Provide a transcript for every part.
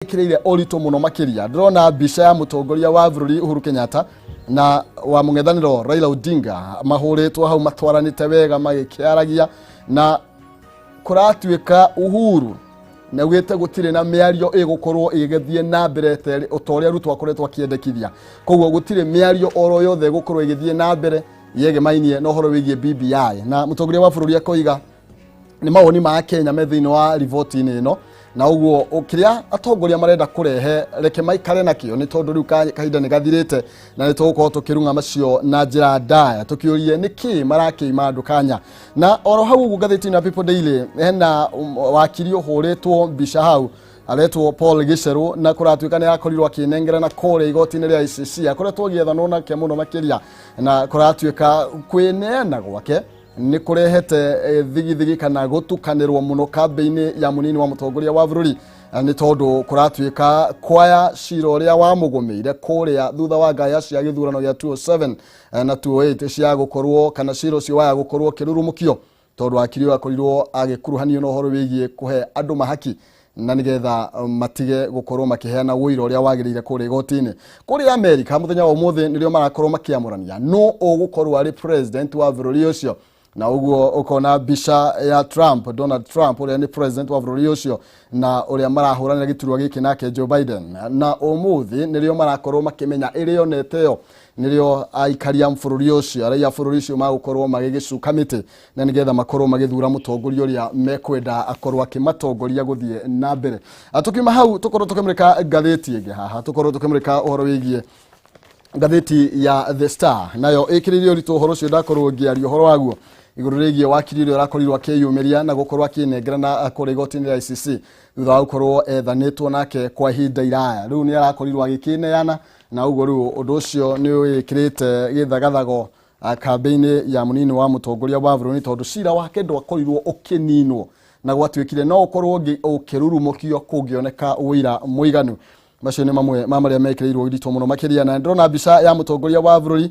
Ĩkĩrĩire ũritũ mũno makĩria. Ndĩrona mbica ya mũtongoria wa bũrũri Uhuru Kenyatta na wa mũng'ethanĩro Raila Odinga mahũrĩtwo hau matwaranĩte wega magĩkĩaragia, na kũratuĩka Uhuru nĩaugĩte gũtirĩ na mĩario ĩgũkorwo ĩgĩthiĩ na mbere ta ũrĩa Ruto akoretwo akĩendekithia. Koguo gũtirĩ mĩario oro yothe ĩgũkorwo ĩgĩthiĩ na mbere yegemainie na ũhoro wĩgiĩ BBI, na mũtongoria wa bũrũri akoiga nĩ mawoni ma Kenya me thĩinĩ wa riboti-inĩ ĩno, na ũguo kĩrĩa atongoria marenda kũrehe reke maikare nakĩo, nĩ tondũ rĩu kahinda nĩ gathirĩte na nĩ tũgũkorwo tũkĩrung'a macio na njĩra ndaya tũkĩũrie nĩkĩ marakĩima andũ kanya. Na oro hau ũguo ngathĩti-inĩ ya People Daily hena wakiri ũhũrĩtwo mbica hau aretwo Paul Gicheru, na kũratuĩka nĩ arakorirwo akĩnengerana kũrĩa igoti-inĩ rĩa ICC, akoretwo agĩethanwo nake mũno makĩria, na kũratuĩka kwĩneana gwake nĩ kũrehete thigithigi kana gũtukanĩrwo mũno kambĩ-inĩ ya mũnini wa mũtongoria wa bũrũri, nĩ tondũ kũratuĩka kwaya cira ũrĩa wamũgũmĩire kũrĩa thutha wa ngaya cia gĩthurano gĩa 207 na 208 cia gũkorwo kana cira ũcio waya gũkorwo ũkĩrurumũkio, tondũ wakiri ũyũ akorirwo agĩkuruhanio na ũhoro wĩgiĩ kũhe andũ mahaki na nĩgetha matige gũkorwo makĩheana ũira ũrĩa wagĩrĩire kũrĩa igoti-inĩ. Kũrĩa Amerika mũthenya wa ũmũthĩ nĩrĩo marakorwo makĩamũrania nũ ũgũkorwo arĩ president wa bũrũri ũcio, na ũguo ũkona mbica ya Trump, Donald Trump ũrĩa nĩ president wa bũrũri ũcio na ũrĩa marahũranĩra gĩturwa gĩkĩ nake Joe Biden, na ũmũthĩ nĩrĩo marakorwo makĩmenya ĩrĩo neteo nĩrĩo aikaria bũrũri ũcio, araiya bũrũri ũcio magũkorwo magĩgĩcuka mĩtĩ na nĩgetha makorwo magĩthura mũtongoria ũrĩa mekwenda akorwo akĩmatongoria gũthiĩ na mbere. Tukiuma hau tũkorwo tũkĩmũrĩka ngathĩti ĩngĩ haha, tũkorwo tũkĩmũrĩka ũhoro wĩgiĩ ngathĩti ya The Star, nayo ĩkĩrĩirie ũritũ ũhoro ũcio ndakorwo ngĩaria ũhoro waguo igũrũ rĩgiĩ wakiri ũrĩa ũrakorirwo akĩyumĩria na gũkorwo akĩnengerana kũrĩa igoti-inĩ rĩa ICC thutha wa gũkorwo ethanĩtwo nake kwa ihinda iraya. Rĩu nĩ arakorirwo agĩkĩneana, na ũguo rĩu ũndũ ũcio nĩ wĩkĩrĩte gĩthagathago kambĩ-inĩ ya mũnini wa mũtongoria wa bũrũri, tondũ cira wake ndwakorirwo ũkĩninwo na gwatuĩkire no ũkorwo ũkĩrurumũkio kũngĩoneka ũira mũiganu. Macio nĩ mamwe ma marĩa mekĩrĩirwo ũritũ mũno makĩria, na ndĩrona mbica ya mũtongoria wa bũrũri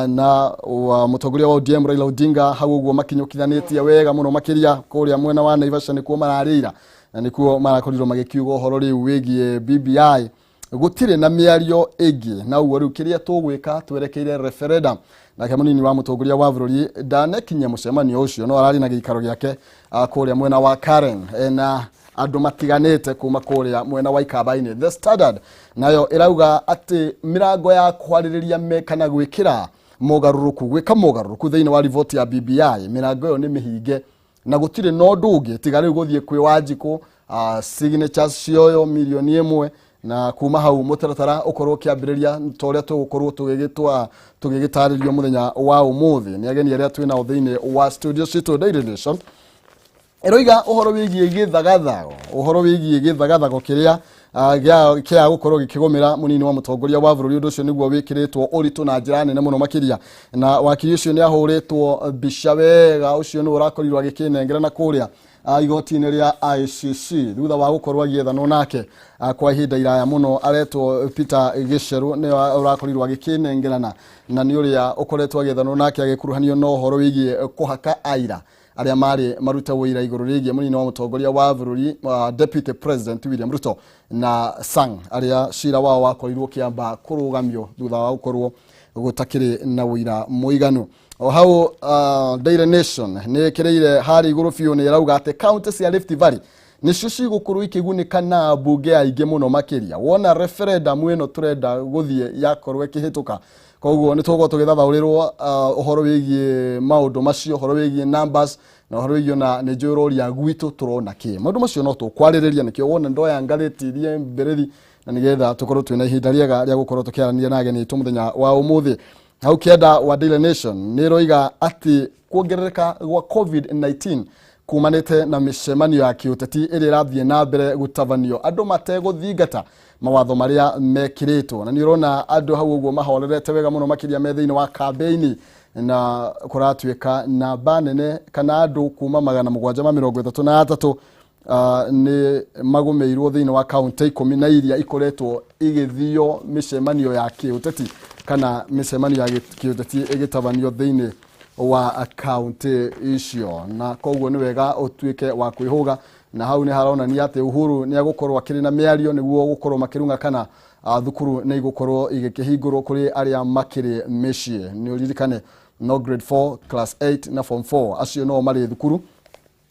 na wa mũtongoria wa ODM Raila Odinga hau ũguo makinyũkithanĩtie wega mũno makĩria kũrĩa mwena wa Naivasha, nĩkuo mararĩira na nĩkuo marakorirwo magĩkiuga ũhoro rĩu wĩgiĩ BBI gũtirĩ na mĩario ĩngĩ, na ũguo rĩu kĩrĩa tũgwĩka twerekeire referendum. Nake mũnini wa mũtongoria wa bũrũri ndanekinyia mũcemanio ũcio, no ararĩ na gĩikaro gĩake kũrĩa mwena wa Karen na andũ matiganĩte kuma kũrĩa mwena wa Ikamba-inĩ. The Standard nayo ĩrauga atĩ mĩrango ya kwarĩrĩria kana gwĩkĩra mogarũrũku, gwĩka mogarũrũku thĩinĩ wa riboti ya BBI, mĩrango ĩyo nĩ mĩhinge na gũtirĩ na ũndũ ũngĩ tiga rĩu gũthiĩ kwĩ Wanjikũ, signatures cioyo 1 million, na kuma hau mũtaratara ũkorwo ũkĩambĩrĩria ta ũrĩa tũgũkorwo tũgĩgĩtarĩrio mũthenya wa ũmũthĩ nĩ ageni arĩa twĩ nao thĩinĩ wa studio citũ. Daily Nation ĩroiga ũhoro wĩgiĩ gĩthagathago, ũhoro wĩgiĩ gĩthagathago kĩrĩa kĩa gũkorwo gĩkĩgũmĩra mũnini wa mũtongoria wa bũrũri. Ũndũ ũcio nĩguo wĩkĩrĩtwo ũritũ na njĩra nene mũno makĩria, na wakiri ũcio nĩ ahũrĩtwo mbica wega, ũcio nĩ ũrakorirwo agĩkĩnengerana kũrĩa igoti-inĩ rĩa ICC thutha wa gũkorwo agĩethanwo nake kwa ihinda iraya mũno. Aretwo Peter Gicheru, nĩwe ũrakorirwo agĩkĩnengerana na nĩ ũrĩa ũkoretwo agĩethanwo nake agĩkuruhanio na ũhoro wĩgiĩ kũhaka aira arĩa marĩ marute wũira igũrũ rĩgiĩ mũnini wa mũtongoria wa bũrũri, Deputy President William Ruto na Sang, arĩa cira wao wakorirwo ũkĩamba kũrũgamio thutha wa gũkorwo gũtakĩrĩ na ũira mũiganu. O hau Daily Nation nĩ ĩkĩrĩire harĩa igũrũ biũ, nĩ ĩrauga atĩ kaunti cia Rift Valley nĩcio cigũkorwo ikĩgunĩka na ambunge aingĩ mũno makĩria wona referendum ĩno tũrenda gũthiĩ yakorwo ĩkĩhĩtũka. Koguo nĩ tũgũkorwo tũgĩthathaũrĩrwo ũhoro wĩgiĩ maũndũ macio, ũhoro wĩgiĩ numbers na ũhoro wĩgiĩ ona nĩ njũĩ ũroria gwitũ tũrona kĩ maũndũ macio no tũkwarĩrĩria. Nĩkĩo wona ndoya ngathĩti iria mbĩrĩri na nĩgetha tũkorwo twĩna ihinda rĩega rĩa gũkorwo tũkĩaranĩria na ageni aitũ mũthenya wa ũmũthĩ. Hau kĩanda wa Daily Nation nĩ ĩroiga atĩ kuongerereka gwa COVID-19 kumanĩte na mĩcemanio ya kĩũteti ĩrĩa ĩrathiĩ na mbere gũtabanio andũ mategũthingata mawatho marĩa mekĩrĩtwo, na nĩ ũrona andũ hau ũguo mahorerete wega mũno makĩria me thĩinĩ wa kambĩini, na kũratuĩka namba nene kana andũ kuma 733 nĩ magũmĩirwo thĩinĩ wa kaunti 10 na iria ikoretwo igĩthio mĩcemanio ya kĩũteti kana mĩcemanio ya kĩũteti ĩgĩtabanio thĩinĩ wa kaunti icio, na koguo nĩ wega ũtuĩke wa kwĩhũga. Na hau nĩ haronania atĩ Uhuru nĩ agũkorwo akĩrĩ na mĩario nĩguo gũkorwo makĩrung'a kana thukuru nĩ igũkorwo igĩkĩhingũrwo kũrĩ arĩa makĩrĩ mĩciĩ. Nĩ ũririkane no grade 4, class 8 na form 4 acio no marĩ thukuru.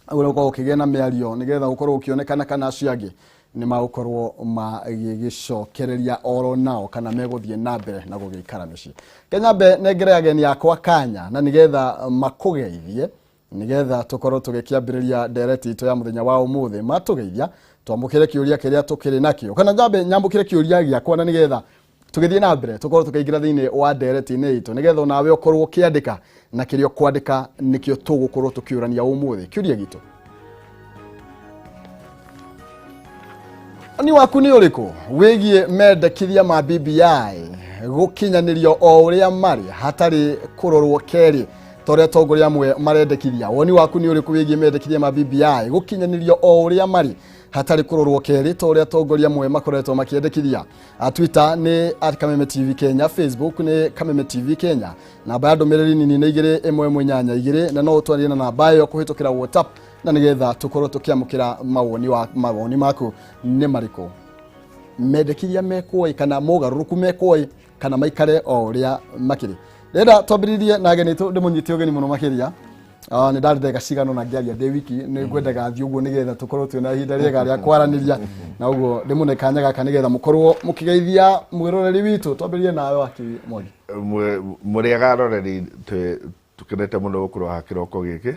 Ũrĩa ũkorwo ũkĩgĩa na mĩario nĩgetha gũkorwo ũkĩonekana kana acio angĩ nĩ magũkorwo magĩgĩcokereria oro nao kana megũthiĩ na mbere na gũgĩikara mĩciĩ. Kenyambe nengere ageni akwa kanya na nĩgetha makũgeithie nĩgetha tũkorwo tũgĩkĩambĩrĩria ndereti itũ ya mũthenya wa ũmũthĩ. Matũgeithia twamũkĩre kĩũria kĩrĩa tũkĩrĩ nakĩo kana nyambe nyamũkĩre kĩũria gĩakwa na nĩgetha tũgĩthiĩ na mbere tũkorwo tũkĩingĩra thĩinĩ wa ndereti-inĩ itũ nĩgetha onawe ũkorwo ũkĩandĩka na kĩrĩa ũkwandĩka nĩkĩo tũgũkorwo tũkĩũrania ũmũthĩ. Kĩũria gitũ, ni waku nĩ ũrĩkũ wĩgiĩ mendekithia ma BBI gũkinyanĩrio o ũrĩa marĩ hatarĩ kũrorwo kerĩ ta ũrĩa atongoria amwe marendekithia? Woni waku nĩ ũrĩkũ wĩgiĩ mendekithia ma BBI gũkinyanĩrio o ũrĩa marĩ hatarĩ kũrorwo kerĩ ta ũrĩa atongoria amwe makoretwo makĩendekithia? Twitter nĩ at Kameme TV Kenya, Facebook nĩ Kameme TV Kenya. Namba ya ndũmĩrĩri nini nĩ 21182 na no ũtwarĩrie na namba ĩyo kũhĩtũkĩra WhatsApp na nĩgetha tũkorwo tũkĩamũkĩra mawoni wa mawoni maku nĩ marĩkũ, mendekithia mekwo kana mogarũrũku mekwo kana maikare o ũrĩa makĩrĩ. Ndĩrenda twambĩrĩrie na ageni tũ ndĩmũnyite ũgeni mũno makĩria. Nĩ ndarĩ ndagĩka cigana ũna ngĩaria ndĩ wiki, nĩ ngwendaga thiĩ ũguo nĩgetha tũkorwo twĩna ihinda rĩega rĩa kwaranĩria, na ũguo ndĩmũne kanya gaka nĩgetha mũkorwo mũkĩgeithia mwĩroreri witũ. Twambĩrĩrie nawe, Wakiri Mwangi. Mũrĩega aroreri, tũkenete mũno gũkorwo haha kĩroko gĩkĩ.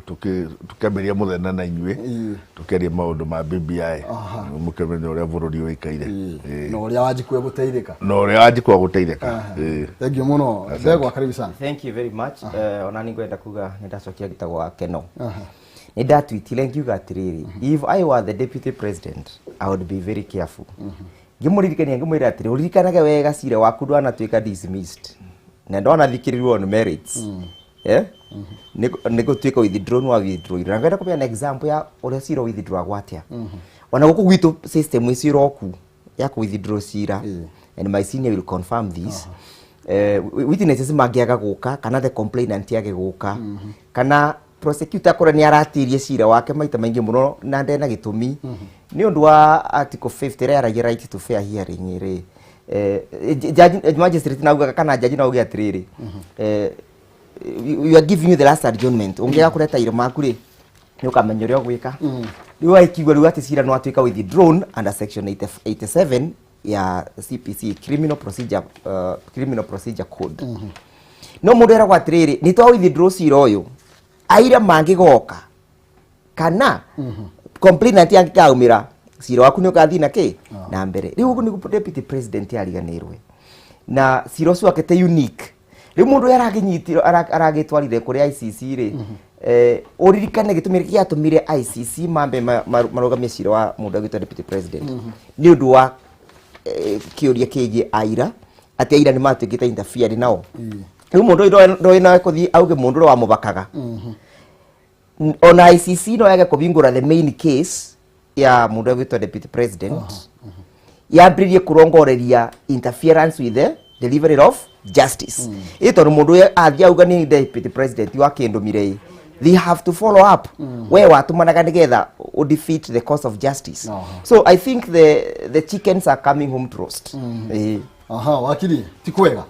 Tũkĩambĩrĩria mũthenya na inyuĩ tũkĩaria maũndũ ma BBI, mũkĩmenya ũrĩa bũrũri ũikaire. Na ũrĩa Wanjikũ egũteithĩka. Na ũrĩa Wanjikũ agũteithĩka. Thank you mũno. Ndegwa, karibu sana. Thank you very much. Ona nĩ ngwenda kuga nĩ ndacokia gĩtagwo wa keno. Nĩ ndatwitire ngiuga atĩrĩrĩ, if I were the deputy president, I would be very careful. Ngĩmũririkania ngĩmwĩra atĩrĩ, ũririkanage wega cira waku ndwanatuĩka dismissed na ndwanathikĩrĩrio on merits. Nĩ gũtuĩka withdrawn wa withdraw. Na ngwenda kũheana example ya ũrĩa cira withdrawagwo atĩa. Ona gũkũ gwitũ system ĩcio ĩroku ya kũ withdraw cira, and my senior will confirm this. Witnesses mangĩaga gũka kana the complainant age gũka kana prosecutor akorwo nĩ aratirie cira wake maita maingĩ mũno na ndena gĩtũmi nĩ ũndũ wa article 50 ĩrĩa yaragia right to fair hearing rĩ, judge, magistrate naugaga kana judge nauge atĩrĩrĩ, we are giving you the last adjournment, ũngĩaga kũreta iro maku rĩ, nĩ ũkamenya ũrĩa ũgwĩka. Rĩu agĩkiuga rĩu atĩ cira nĩ watuĩka withdrawn under section 80 87 ya CPC, criminal procedure code. No mũndũ eragwo atĩrĩrĩ, nĩ twa withdraw cira ũyũ, aira mangĩgoka kana complainant angĩkaumĩra, cira waku nĩ ũgathiĩ na kĩ na mbere. Rĩu ũguo nĩguo deputy president ariganĩrwe na cira ũcio wake te unique. Rĩu mũndũ ũrĩa aragĩnyitirwo aragĩtwarire kũrĩ ICC rĩ, ũririkane gĩtũmi kĩrĩa gĩatũmire ICC mambe marũgamie cira wa mũndũ agĩtwo deputy president nĩ ũndũ wa kĩũria kĩgiĩ aira, atĩ aira nĩ matuĩkĩte interfered nao. Rĩu mũndũ ũyũ ndoĩ nawe kũthiĩ auge mũndũ ũrĩa wamũbakaga. Ona ICC no yage kũhingũra the main case ya mũndũ ũgwĩtwo deputy president, yambĩrĩrie kũrongoreria interference with the delivery of justice, ĩ tondũ mũndũ ũyũ athiĩ auga nĩ deputy president wa kĩndũmire ĩ, they have to follow up we watũmanaga nĩgetha u defeat the cause of justice. So I think the chickens are coming home to roast. Aha, wakiri, ti kwega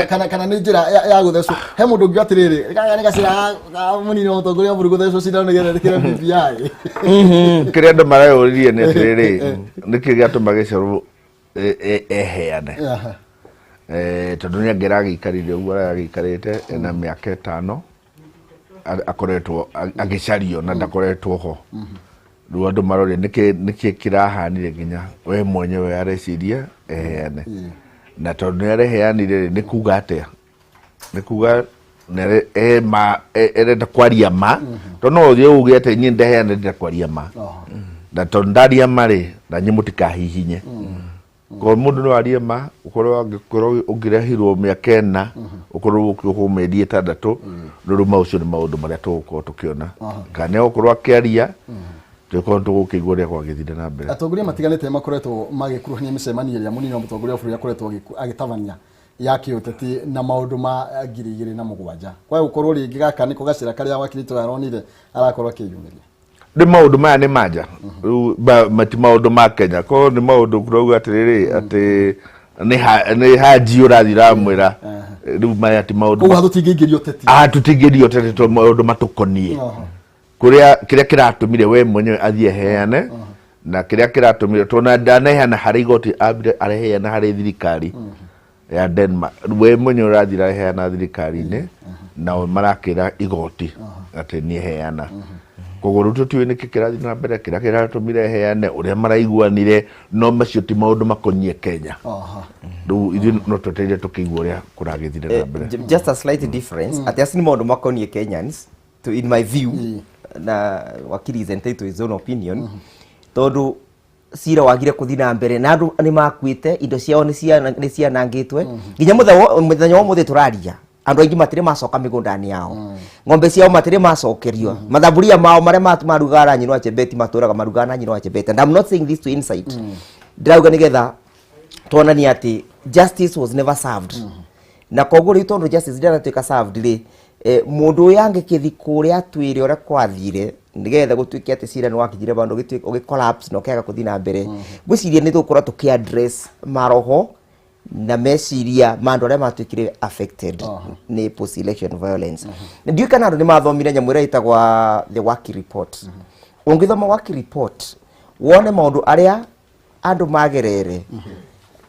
kana kana nĩ njĩra ya gũthecwo he mũndũ ũngĩ atĩrĩrĩ, gaka nĩ gacĩra ga mũnini wa mũtongoria wa bũrũri gũthecwo cindano nĩgetha ĩkĩre BBI. Kĩrĩa andũ mareyũririe nĩ atĩrĩrĩ, nĩkĩ gĩatũma Gĩcerũ eheane? Tondũ nĩ angĩragĩikarire ũguo aragĩikarĩte ena mĩaka 5 akoretwo agĩcario na ndakoretwo ho. Rĩu andũ maroria nĩkĩ kĩrahanire nginya we mwenyewe areciria eheane, na tondũ nĩ areheanire rĩ, nĩ kuga atĩa? Nĩ kuga erenda kwaria ma, tondũ no ũthiĩ uge atĩ niĩ ndeheana ndĩrenda kwaria ma, na tondũ ndaria ma rĩ, na nyĩ mũtikahihinye ko mũndũ no arie ma, ũkorwo angĩkorwo ũngĩrehirwo mĩaka 4 ũkorwo ũkĩohwo mĩeri 6. Rĩu maũcio nĩ maũndũ marĩa tũgũkorwo tũkĩona kana nĩ egũkorwo akĩaria, tũgĩkorwo tũgũkĩigua ũrĩa gwagĩthire na mbere. Atongoria matiganĩte makoretwo magĩkuruhania mĩcemanio ĩrĩa mũnini wa mũtongoria wa bũrũri akoretwo agĩtabania. Ya kĩũteti na maũndũ ma 2007 kwa gũkorwo rĩngĩ gaka nĩko gacĩra karĩa wakiri toyo aronire arakorwo akĩyumĩria. Nĩ maũndũ maya nĩ manja rĩu ti maũndũ ma Kenya ko nĩ maũndũ kũrauga atĩrĩrĩ atĩ nĩ haji ũrathiĩ ũramwĩra rĩu maya ti maũndũ. Koguo tũtingĩingĩria ũteti. Ah, tũtingĩingĩria ũteti tondũ maũndũ matũkoniĩ kũrĩa kĩrĩa kĩratũmire we mwenyewe athiĩ aheane na kĩrĩa kĩratũmire tondũ ndaneheana harĩ igoti, ambire areheana harĩ thirikari ya Denmark. We mwenyewe ũrathiĩ areheana thirikari-inĩ, nao marakĩra igoti atĩ nĩ eheana. Koguo rĩu tũtiũĩ nĩkĩ kĩrathiĩ na mbere, kĩrĩa kĩratũmire eheane, ũrĩa maraiguanire, no macio ti maũndũ makoniĩ Kenya. Rĩu ithuĩ no twetereire tũkĩigua ũrĩa kũragĩthire na mbere. Just a slight difference atĩ acio nĩ maũndũ makoniĩ Kenyans to, in my view, na wakiri is entitled to his own opinion, tondũ cira wagire kũthi na mbere na andũ nĩ makuĩte, indo ciao nĩ cianangĩtwe. Nginya mũthenya wa ũmũthĩ tũraria, andũ aingĩ matirĩ macoka mĩgũnda-inĩ yao, ng'ombe ciao matirĩ macokerio, mathaburia mao marĩa marugaga na nyina wa Chebeti matũraga marugaga na nyina wa Chebeti. And I'm not saying this to incite, ndĩrauga nĩgetha tuonanie atĩ justice was never served. Na koguo rĩu tondũ justice ndĩratuĩka served rĩ, mũndũ ũyũ angĩkĩthi kũrĩa atwĩre ũrĩa kwathire nĩgetha gũtuĩke atĩ cira nĩ wakinyire vandũ ũgĩ collapse na ũkĩaga kũthiĩ na mbere, ngwĩciria nĩ tũgũkorwo tũkĩ address maroho na meciria ma andũ arĩa matuĩkire affected nĩ post election violence. Na ndiũĩ kana andũ nĩ mathomire nyamũ ĩrĩa ĩtagwa the Waki Report. Ũngĩthoma Waki Report wone maũndũ arĩa andũ magerere,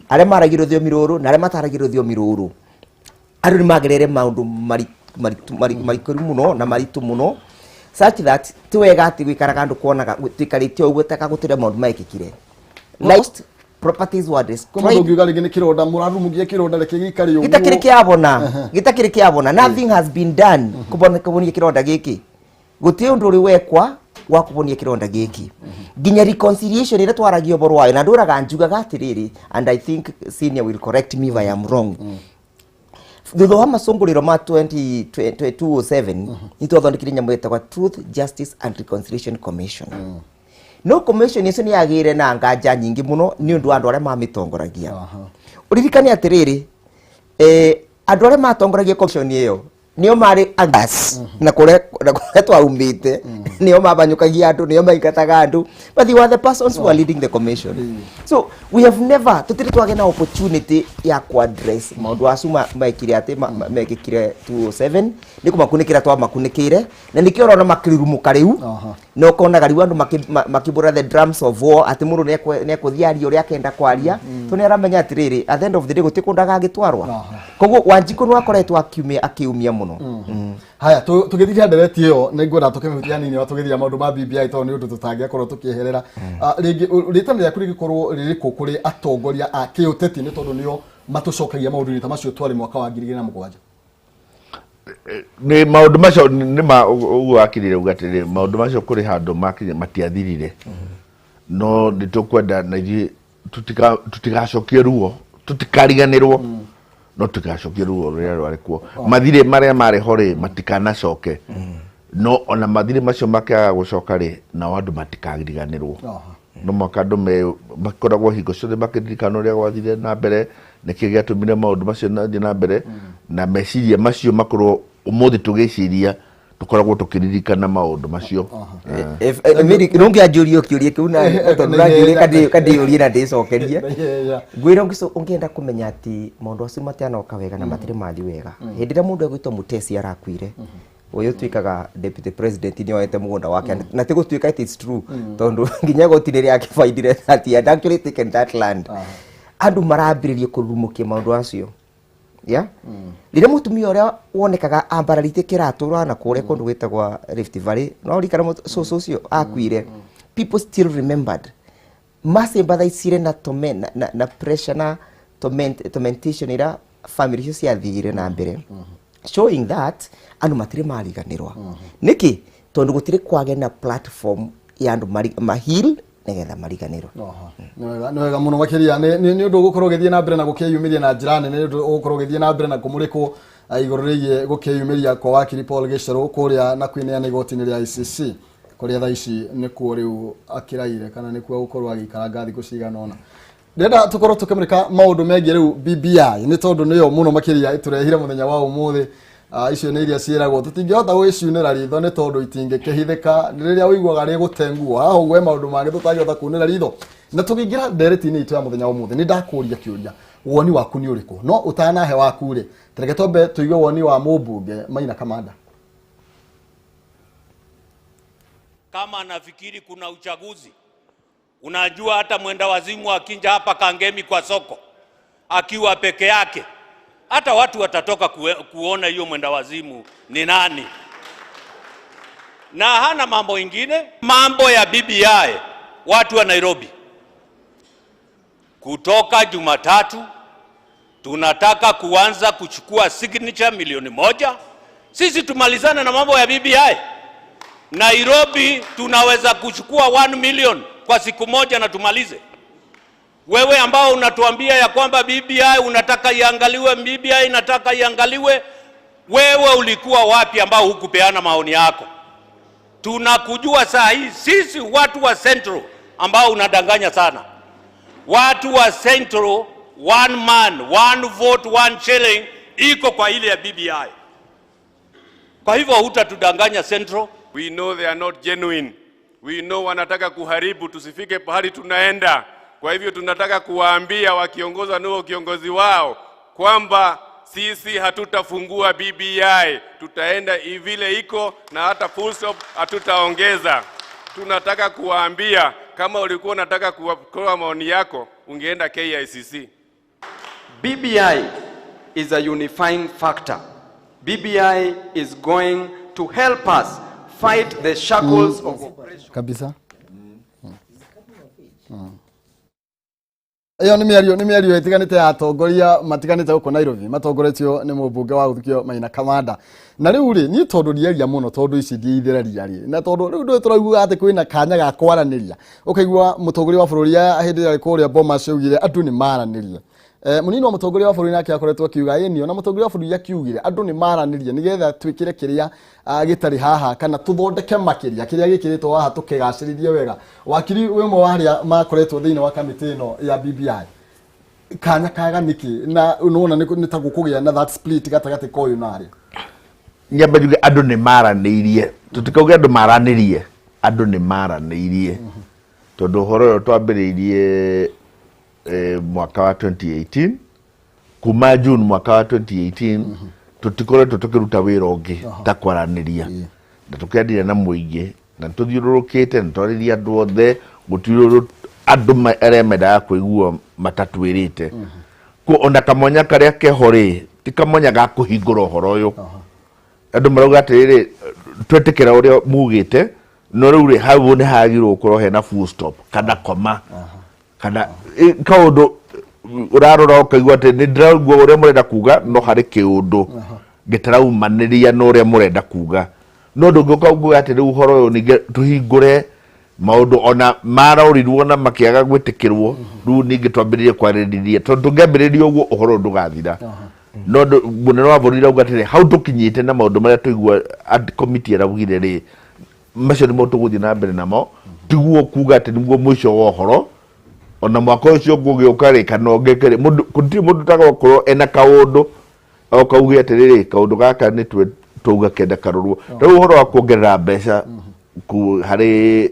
arĩa maragia rũthiomi rũrũ na arĩa mataragia rũthiomi rũrũ, andũ nĩ magerere maũndũ marikĩru mũno na maritũ mũno, such that ti wega atĩ gũikaraga andũ kuonaga tũikarĩte ũguo taka gũtĩre maũndũ mekĩkire. Lost properties were Kwa destroyed. mũndũ ũngiuga rĩngĩ nĩ kĩronda mũrarumugia, kĩronda reke gĩikare ũguo. Gĩtakĩrĩ kĩabona, gĩtakĩrĩ kĩabona. Nothing has been done kũbona kũbonia kĩronda gĩkĩ. Gũtirĩ ũndũ ũrĩ wekwa wa kũbonia kĩronda gĩkĩ, nginya reconciliation ĩrĩa twaragia ũhoro wayo. Na ndũraga njugaga atĩrĩrĩ, and I think senior will correct me if I am wrong, thutha wa macũngũrĩro ma 20 2007 nĩ twathondekire nyamũ ĩtagwa Truth, Justice and Reconciliation Commission. No commission icio nĩ yagĩire na nganja nyingĩ mũno nĩ ũndũ wa andũ arĩa mamĩtongoragia. Ũririkane atĩrĩrĩ, andũ arĩa matongoragia commission ĩyo nĩo marĩ agas na kũrĩa twaumĩte, nĩo mabanyũkagia andũ, nĩo maingataga andũ, but they were the persons who are leading the commission. So we have never, tũtirĩ twagĩa na opportunity ya ku address maũndũ acu mekire atĩ mekĩkire 2007. Nĩ kũmakunĩkĩra twamakunĩkĩire, na nĩkĩo ũrona makĩrurumũka rĩu. Na ũkonaga rĩu andũ makĩbũra the drums of war atĩ mũndũ nĩekũthiĩ arie ũrĩa akenda kwaria, tondũ nĩ aramenya atĩrĩrĩ, at the end of the day gũtirĩ kũndũ agagĩtwarwa. Koguo Wanjikũ nĩ akoretwo akiumia mũno. Haya, tũgĩthiria ndereti ĩyo, nĩ ngwenda tũkĩmĩhutia hanini o tũgĩthiria maũndũ ma BBI, tondũ nĩ ũndũ tũtangĩakorwo tũkĩeherera. Rĩngĩ rĩtana rĩaku rĩgĩkorwo rĩrĩkũ kũrĩ atongoria a kĩũteti, nĩ tondũ nĩo matũcokagia maũndũ-inĩ ta macio twarĩ mwaka wa 2007? Nĩ maũndũ macio nĩ ma ũguo wakirire uga atĩrĩrĩ, maũndũ macio kũrĩ handũ makinya matiathirire, no nĩ tũkwenda na ithuĩ tũtigacokie ruo, tũtikariganĩrwo, no tũtigacokie ruo rũrĩa rwarĩ kuo. Mathirĩ marĩa marĩ ho rĩ, matikanacoke, no ona mathirĩ macio makĩaga gũcoka rĩ, nao andũ matikariganĩrwo. No mũhaka andũ makoragwo hingo ciothe makĩririkana ũrĩa gwathire na mbere, nĩkĩ gĩatũmire maũndũ macio mathiĩ na mbere, na meciria macio makorwo ũmũthĩ tũgĩciria tũkoragwo tũkĩririkana maũndũ macio. Nũngĩanjũria kĩũria kĩu na tondũ ũranjũria kandĩyũrie na ndĩcokerie. Ngwĩra ũngĩenda kũmenya atĩ maũndũ acio matianoka wega na matirĩ mathiĩ wega, hĩndĩ ĩrĩa mũndũ egwĩtwo Mutesi arakuire, ũyũ ũtuĩkaga deputy president, nĩ oete mũgũnda wake, na ti gũtuĩka it is true, tondũ nginya igoti-inĩ rĩakĩbaindire that he had actually taken that land, andũ marambĩrĩria kũrurumũkia maũndũ acio. Yeah, rĩrĩa mũtumia ũrĩa wonekaga ambararĩtie kĩratũ na kũrĩa kũndũ gwĩtagwa Rift Valley, no rikana cũcũ ũcio akuire, people still remembered, masympathizire na, torment, na pressure na tormentation ĩrĩa family icio ciathire na mbere, showing that andũ matirĩ mariganĩrwa. Nĩkĩ? Tondũ gũtirĩ kwagĩa na platform ya andũ ma heal nĩgetha mariganĩrwo. Oho. Nĩ wega mũno makĩria. Nĩ ũndũ ũgũkorwo ũgĩthiĩ na mbere na gũkĩyumĩria na njĩra nene, nĩ ũndũ ũgũkorwo ũgĩthiĩ na mbere na kũmũrĩkwo igũrũ rĩgiĩ gũkĩyumĩria kwa wakiri Paul Gicheru kũrĩa na kwĩneana igoti-inĩ rĩa ICC, kũrĩa thaa ici nĩkuo rĩu akĩraire kana nĩkuo gũkorwo agĩikaranga thikũ cigana ũna. Ndĩrenda tũkorwo tũkĩmũrĩka maũndũ megiĩ rĩu BBI nĩ tondũ nĩyo mũno makĩria ĩtũrehire mũthenya wa ũmũthĩ. Icio nĩ iria ciĩragwo tũtingĩhota gwĩciunĩra ritho nĩ tondũ itingĩkĩhithĩka. Rĩrĩa ũiguaga rĩgũte nguo haha ũguo, he maũndũ mangĩ tũtangĩhota kunĩra ritho. Na tũkĩingĩra ndereti-inĩ itũ ya mũthenya wa ũmũthĩ, nĩ ndakũria kĩũria, woni waku nĩ ũrĩkũ? No ũtanahe waku rĩ, reke twambe tũigue woni wa mũmbunge Maina Kamanda. Kama anafikiri kuna uchaguzi, unajua hata mwenda wazimu akija hapa Kangemi kwa soko akiwa peke yake, hata watu watatoka kuona hiyo mwenda wazimu ni nani, na hana mambo ingine. Mambo ya BBI, watu wa Nairobi, kutoka Jumatatu tunataka kuanza kuchukua signature 1 milioni. Sisi tumalizane na mambo ya BBI. Nairobi tunaweza kuchukua 1 million kwa siku moja na tumalize. Wewe ambao unatuambia ya kwamba BBI unataka iangaliwe, BBI inataka iangaliwe, wewe ulikuwa wapi ambao hukupeana maoni yako? Tunakujua saa hii sisi watu wa Central ambao unadanganya sana. Watu wa Central, one man, one vote, one shilling iko kwa ile ya BBI. Kwa hivyo hutatudanganya Central. We know they are not genuine. We know wanataka kuharibu tusifike pahali tunaenda. Kwa hivyo tunataka kuwaambia wakiongozwa na kiongozi wao kwamba sisi hatutafungua BBI, tutaenda vile iko na hata full stop hatutaongeza. Tunataka kuwaambia kama ulikuwa unataka kutoa maoni yako ungeenda KICC. BBI is a unifying factor. BBI is going to help us fight the shackles of oppression. Kabisa. Ĩyo nĩ mĩario ĩtiganĩte ya atongoria matiganĩte gũkũ Nairobi matongoretio nĩ mũmbunge wa Gũthukio Maina Kamanda. Na rĩu rĩ, niĩ tondũ ndiaria mũno, tondũ ici ndiithĩraria rĩ, na tondũ rĩu ndũĩ tũraigua atĩ kwĩna kanya ga kwaranĩria, ũkaigua mũtongoria wa bũrũri hĩndĩ ĩrĩa arĩ kũrĩa Bomas augire andũ nĩ maranĩrie. Mũnini wa mũtongoria wa bũrũri nake akoretwo akiuga ĩni, ona mũtongoria wa bũrũri akiugire andũ nĩ maranĩrie nĩgetha twĩkĩre kĩrĩa gĩtarĩ haha kana tũthondeke makĩria kĩrĩa gĩkĩrĩtwo haha tũkĩgacĩrithie wega. Wakiri, wĩ ũmwe wa arĩa makoretwo thĩinĩ wa kamĩtĩ ĩno ya BBI. Kanya kaga nĩkĩ na nĩwona nĩ ta gũkũgĩa na that split gatagatĩ ka ũyũ na arĩa? Nyambe njuge andũ nĩ maranĩirie, tũtikauge andũ maranĩrie, andũ nĩ maranĩirie, tondũ ũhoro ũyũ twambĩrĩirie mwaka wa 2018, kuma June mwaka wa 2018 tũtikoretwo tũkĩruta wĩra ũngĩ ta kwaranĩria, na tũkĩanĩria na mũingĩ na tũthiũrũrũkĩte na twarĩria andũ othe. Gũtirĩ ũndũ andũ arĩa mendaga kũigua matatwĩrĩte. Ko ona kamwanya karĩa keho rĩ, ti kamwanya ga kũhingũra ũhoro ũyũ. Andũ marauga atĩrĩrĩ, twetĩkĩra ũrĩa mugĩte, no rĩu rĩ, hau nĩ hagĩrĩirwo gũkorwo hena full stop kana koma kana kaũndũ ũrarora ũkaigua atĩ nĩ ndĩraigua ũrĩa mũrenda kuga, no harĩ kĩũndũ gĩtaraumanĩria na ũrĩa mũrenda kuga. No ndũngĩũka uge atĩ rĩu ũhoro ũyũ ningĩ tũhingũre maũndũ ona maraũrirwo na makĩaga gwĩtĩkĩrwo, rĩu ningĩ twambĩrĩrie kwarĩrĩria, tondũ tũngĩambĩrĩria ũguo ũhoro ũyũ ndũgathira. No mũnene wa bũrũri arauga atĩrĩ, hau tũkinyĩte na maũndũ marĩa tũigua komiti ĩraugire rĩ, macio nĩmo tũgũthiĩ na mbere namo. Tiguo kuga atĩ nĩguo mũico wa ũhoro. Ona mwaka ũcio ũngĩũka rĩ, kana ũngĩke rĩ, mũndũ gũtirĩ mũndũ ũtagakorwo ena kaũndũ okauge atĩrĩrĩ, kaũndũ gaka nĩ twe twauga kenda karorwo. Rĩu ũhoro wa kuongerera mbeca harĩ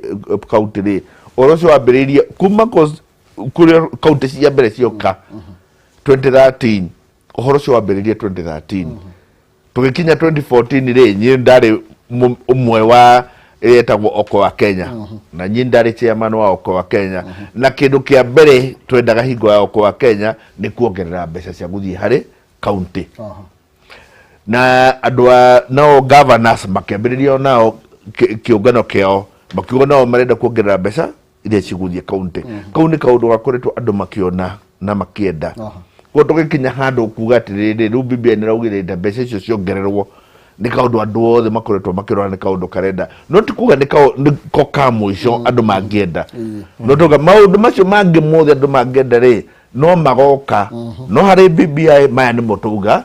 kaunti rĩ, ũhoro ũcio wambĩrĩirie kuma kũrĩa kaunti cia mbere cioka 2013. Ũhoro ũcio wambĩrĩirie 2013, tũgĩkinya 2014 rĩ, niĩ ndarĩ ũmwe wa ĩrĩa ĩtagwo Okoa Kenya, na niĩ ndarĩ chairman wa Okoa Kenya, na kĩndũ kĩa mbere twendaga hingo ya Okoa Kenya nĩ kuongerera mbeca cia gũthiĩ harĩ kaunti. Na andũ a nao governors makĩambĩrĩria nao kĩũngano kĩao, makiuga nao marenda kuongerera mbeca iria cigũthiĩ kaunti. Kau nĩ kaũndũ gakoretwo andũ makĩona na makĩenda. Koguo tũgĩkinya handũ kuga atĩrĩrĩ, rĩu BBI nĩ ĩraugĩrĩte mbeca icio ciongererwo, nĩ kaũndũ andũ othe makoretwo makĩrora, nĩ kaũndũ karenda, no ti kuga nĩ ko ka mũico andũ mangĩenda. No tuga maũndũ macio mangĩ mothe andũ mangĩenda rĩ, no magoka, no harĩ BBI maya nĩmo tauga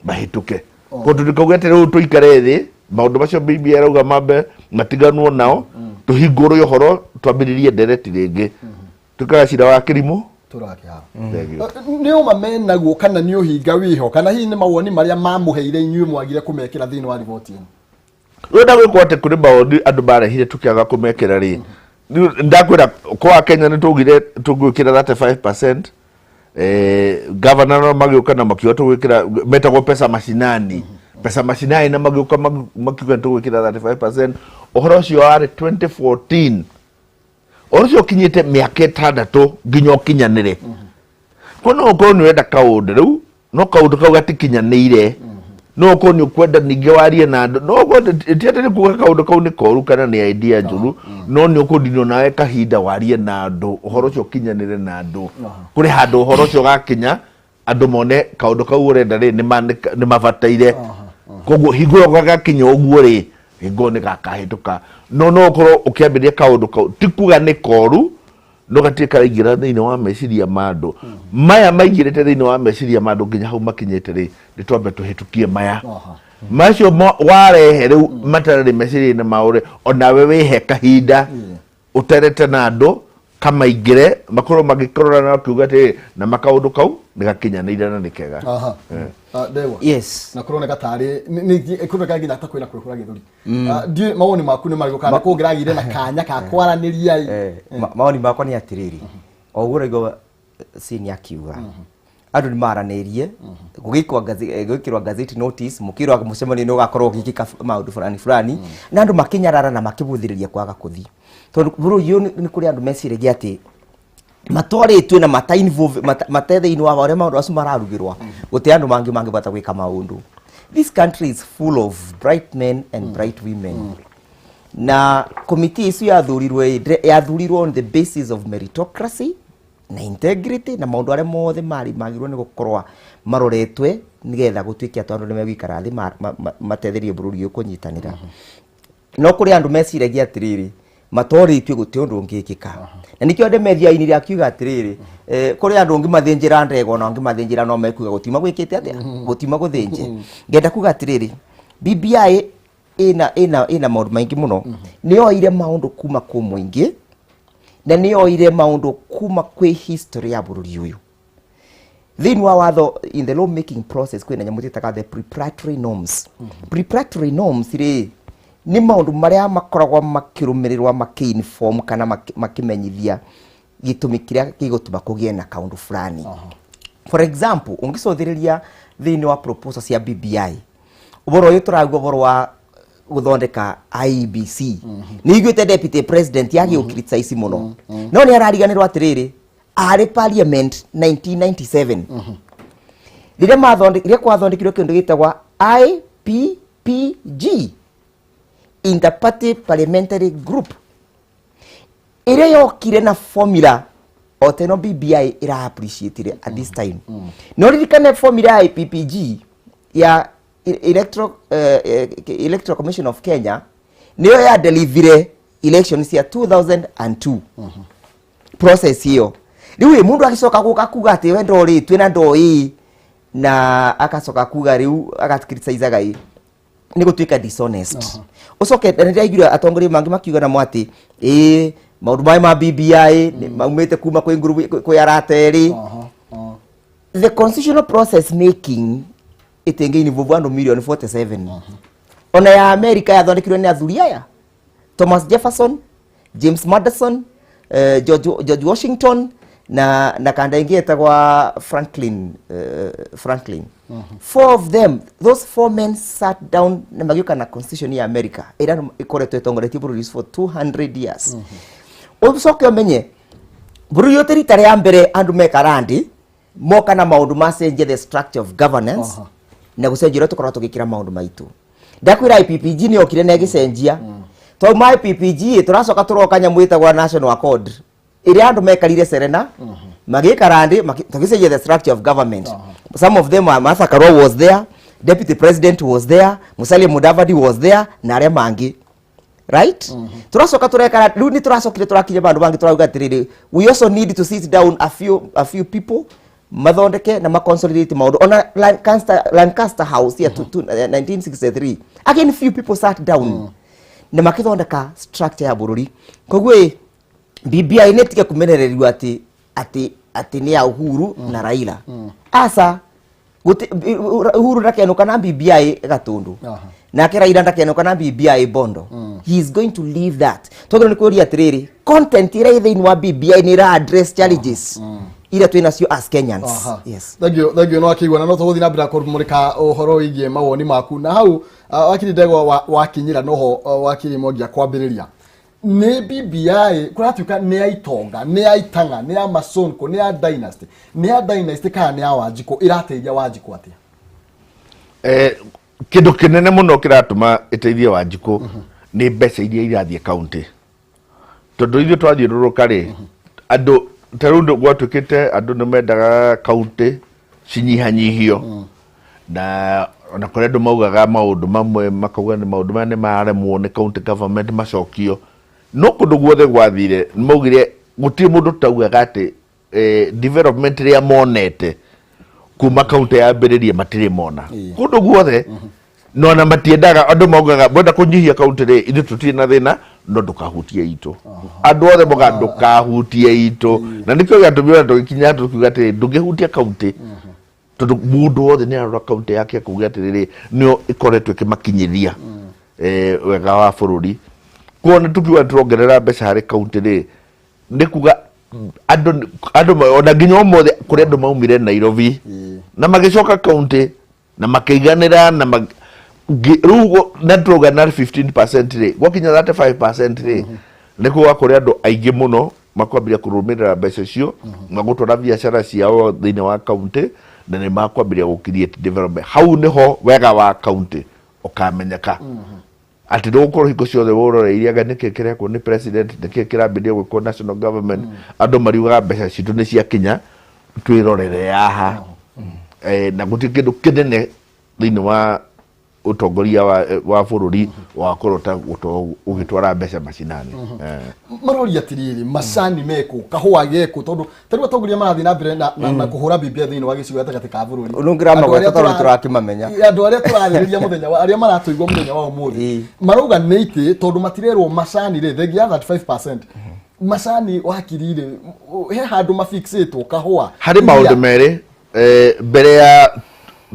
mahĩtũke. Koguo tũtikauge atĩ rĩu tũikare thĩ, maũndũ macio BBI ĩrauga mambe matiganwo nao, tũhingũre ũhoro, twambĩrĩrie ndereti rĩngĩ. Twĩkaga cira wa kĩrimũ. Tũraga kĩharo. Thank you. Nĩ ũma menaguo kana nĩ ũhinga wĩho, kana hihi nĩ mawoni marĩa mamũheire inyuĩ mwagire kũmekĩra thĩinĩ wa riboti ĩno? Wenda gwĩkwo atĩ kũrĩ mawoni andũ marehire tũkĩaga kũmekĩra rĩ, ndakwĩra kwa Kenya nĩ twaugire tũgwĩkĩra 35%. Governor no magĩũka na makiuga tũgwĩkĩra, metagwo pesa mashinani, pesa mashinani, na magĩũka makiuga tũgwĩkĩra 35%. Ũhoro ũcio warĩ 2014, ũhoro ũcio ũkinyĩte mĩaka 6 nginya ũkinyanĩre. Ko no ũkorwo nĩ ũrenda kaũndũ rĩu, no kaũndũ kau gatikinyanĩire, no ũkorwo nĩ ũkwenda ningĩ warie na andũ, no ũkorwo ti atĩ nĩ kuga kaũndũ kau nĩ koru kana nĩ idea njũru, no nĩ ũkũndinwo nawe kahinda warie na andũ, ũhoro ũcio ũkinyanĩre na andũ. Kũrĩ handũ ũhoro ũcio ũgakinya, andũ mone kaũndũ kau ũrenda rĩ nĩ mabataire. Koguo hingo ĩyo gagakinya ũguo rĩ, hingo nĩ gakahĩtũka. No ũkorwo ũkĩambĩrĩria kaũndũ kau, ti kuga nĩ koru, no gatirĩ karaingĩra thĩinĩ wa meciria ma andũ. Maya maingĩrĩte thĩinĩ wa meciria ma andũ nginya hau makinyĩte rĩ, nĩ twambe tũhĩtũkie maya macio warehe rĩu matarĩ meciria-inĩ mao rĩ, onawe wĩhe kahinda ũterete na andũ kamaingĩre, makorwo magĩkorora na makiuga atĩrĩ, na makaũndũ kau nĩ gakinyanĩire na nĩ kega. Ndegwa. Yes. Na kũroneka tarĩ kũroneka nginya ta kwĩna kũrũra gĩthũri. Ndiũĩ mawoni maku nĩ marĩkũ, kana kũngĩragĩire na kanya ka kwaranĩria ĩ? Mawoni makwa nĩ atĩrĩrĩ, o ũguo ũraigua senior akiuga, andũ nĩ maranĩirie, gũgĩkĩrwo gazette notice, mũkĩrwo mũcemanio nĩ ũgakorwo ũgĩkĩka maũndũ fulani fulani, na andũ makĩnyarara na makĩbũthĩrĩria kwaga kũthiĩ, tondũ bũrũri ũyũ nĩ kũrĩ andũ meciragia atĩ matwarĩtwe na mata involve mate thĩinĩ wa ũrĩa maũndũ acio mararugĩrwa, gũtirĩ andũ mangĩ mangĩbata gwĩka maũndũ. This country is full of bright men and bright women, na komiti icu yathurirwo yathurirwo on the basis of meritocracy na integrity na maũndũ arĩa mothe marĩ magĩrĩirwo nĩ gũkorwo maroretwe, nĩgetha gũtuĩke atĩ andũ nĩ megũikara thĩ matetherie bũrũri ũyũ kũnyitanĩra. No kũrĩ andũ meciragia atĩrĩrĩ, matorĩtio gũtirĩ ũndũ ũngĩkĩka, na nĩkĩo Demethi ainire akiuga atĩrĩrĩ, kũrĩ andũ ũngĩmathĩnjĩra ndegwa na ũngĩmathĩnjĩra no mekuga gũtiuma gwĩkĩte atĩa, gũtiuma gũthĩnje. Ngenda kuga atĩrĩrĩ, BBI ĩna maũndũ maingĩ mũno. Nĩ yoire maũndũ kuma kwĩ mũingĩ, na nĩ yoire maũndũ kuma kwĩ history ya bũrũri ũyũ. Thĩinĩ wa watho, in the law making process, kwĩna nyamũ twĩtaga the preparatory norms. Preparatory norms rĩ, nĩ maũndũ marĩa makoragwo makĩrũmĩrĩrwo makĩ-inform kana makĩmenyithia gĩtũmi kĩrĩa gĩgũtũma kũgĩe na kaũndũ fulani. For example, ũngĩcũthĩrĩria thĩinĩ wa proposal cia BBI, ũhoro ũyũ tũraigua, ũhoro wa gũthondeka IEBC, nĩ iguĩte deputy president agĩũcriticize mũno, no nĩ arariganĩrwo atĩrĩrĩ, arĩ parliament 1997 rĩrĩa rĩrĩa kwathondekirwo kĩndũ gĩtagwa IPPG, Interparty Parliamentary Group, ĩrĩa yokire na formula o ta ĩno BBI ĩra appreciate at this time. No ririkane formula ya IPPG ya Electoral Commission of Kenya nĩyo ya deliver election cia 2002, process ĩyo. Rĩu ĩ mũndũ agĩcoka gũka kuga atĩ we ndorĩtue na ndoĩ, na agacoka kuga rĩu agacriticizaga, ĩ nĩ gũtuĩka dishonest. Ũcoke na nĩndĩraiguire atongoria mangĩ makiuga namo atĩ ĩ maũndũ maya ma BBI nĩ maumĩte kuma kwĩ ngurubu kwĩ arata erĩ. The constitutional process making ĩtĩngĩ involve andũ milioni 47. Ona ya America yathondekirwo nĩ athuri aya, Thomas Jefferson, James Madison, George Washington na kanda ĩngĩ etagwa Franklin. Four of them, those four men sat down na magĩũka na constitution ya America ĩrĩa ĩkoretwo ĩtongoretie bũrũri for 200 years. Ũcoke ũmenye bũrũri ũyũ ti rita rĩa mbere andũ mekara ndĩ moka na maũndũ macenjia the structure of governance na gũcenjia ũrĩa tũkoragwo tũgĩkĩra maũndũ maitũ. Ndakwĩra IPPG nĩ yokire na ĩgĩcenjia. Twauma IPPG ĩ, tũracoka tũroka nyamũ ĩtagwa National Accord, ĩrĩa andũ mekarire Serena magĩikara ndĩ tũgĩcenjia the structure of government. Some of them are Martha Karua was there, deputy president was there, Musalia Mudavadi was there na arĩa mangĩ, right? Tũracoka tũrekara rĩu nĩ tũracokire tũrakinya bandũ bangĩ, tũrauga atĩrĩrĩ, we also need to sit down a few people mathondeke na maconsolidate maũndũ. Ona Lancaster House ya 1963, again few people sat down na makĩthondeka structure ya bũrũri. Koguo ĩ BBI nĩ tige kũmenererio atĩ atĩ Atĩ nĩ ya Uhuru na Raila. Aca, Uhuru ndakenuka na BBI Gatundu. Nake Raila ndakenuka na BBI Bondo. He is going to leave that. Twagĩrĩirwo nĩ kwĩũria atĩrĩrĩ, content ĩrĩa ĩ thĩinĩ wa BBI nĩ ĩra address challenges iria twĩ nacio as Kenyans? Yes. Thank you, thank you. No akĩigua na no tũgũthiĩ na mbere na kũmũrĩka ũhoro wĩgiĩ mawoni maku na hau wakiri Ndegwa wakinyĩra noho wakiri Mwangi kwambĩrĩria nĩ BBI kũratuĩka nĩ ya itonga, nĩ ya itang'a, nĩ ya Masonko, nĩ ya dynasty, nĩ ya dynasty kana nĩ ya Wanjikũ? Ĩrateithia Wanjikũ atĩa? Kĩndũ kĩnene mũno kĩratũma ĩteithie Wanjikũ nĩ mbeca iria irathiĩ kaunti, tondũ ithuĩ twathiũrũrũka rĩ, andũ ta rĩu gwatuĩkĩte andũ nĩ mendaga kaunti cinyihanyihio, na ona kũrĩ andũ maugaga maũndũ mamwe, makauga nĩ maũndũ maya nĩ maremwo nĩ county government macokio, no kũndũ guothe gwathire nĩ maugire gũtirĩ mũndũ taugaga atĩ development ĩrĩa monete kuma kaunti yambĩrĩrie matirĩ mona kũndũ guothe. No ona matiendaga, andũ maugaga mwenda kũnyihia kaunti rĩ, ithuĩ tũtirĩ na thĩna, no ndũkahutie itũ. Andũ othe moga ndũkahutie itũ, na nĩkĩo gĩatũmire ona tũgĩkinya tũkiuga atĩrĩ, ndũngĩhutia kaunti, tondũ mũndũ wothe nĩ arora kaunti yake akauga atĩrĩrĩ, nĩyo ĩkoretwo ĩkĩmakinyĩria wega wa bũrũri. Kuona nĩ tukiuga tũrongerera mbeca harĩ kaunti rĩ, nĩ kuga andũ ona nginya ũmũthĩ kũrĩ andũ maumire Nairobi na magĩcoka kaunti na makĩiganĩra na rĩu na tũrauga na 15% rĩ, gwakinya 35% rĩ, nĩ kuga kũrĩ andũ aingĩ mũno makwambĩrĩria kũrũmĩrĩra mbeca icio, magũtwara biacara ciao thĩinĩ wa kaunti na nĩ makwambĩrĩria gũ create development. Hau nĩho wega wa kaunti ũkamenyeka, atĩ ndũgũkorwo hingo ciothe ũroreirie anga nĩkĩ kĩrekwo nĩ president, nĩkĩ kĩrambĩrĩria gwĩkwo national government. Andũ mariugaga mbeca citũ nĩ ciakinya, twĩrorere haha. Na gũtirĩ kĩndũ kĩnene thĩinĩ wa ũtongoria wa bũrũri wakorwo ta gũkorwo ũgĩtwara mbeca macinani. Maroria atiriri, macani mekũ, kahũa gekũ? Tondũ ta rĩu atongoria marathiĩ na mbere na kũhũra BBI thĩinĩ wa gĩcigo gatagatĩ ka bũrũri. Nũngĩramagweta tondũ tũrakĩmamenya. Andũ arĩa tũrarĩrĩria mũthenya wa arĩa maratũigua mũthenya wa ũmũthĩ marauga nĩ itĩ, tondũ matirerwo macani rĩ, thengia ya 35% macani, wakiri rĩ, he handũ mafixĩtwo kahũa? Harĩ maũndũ merĩ. Mbere ya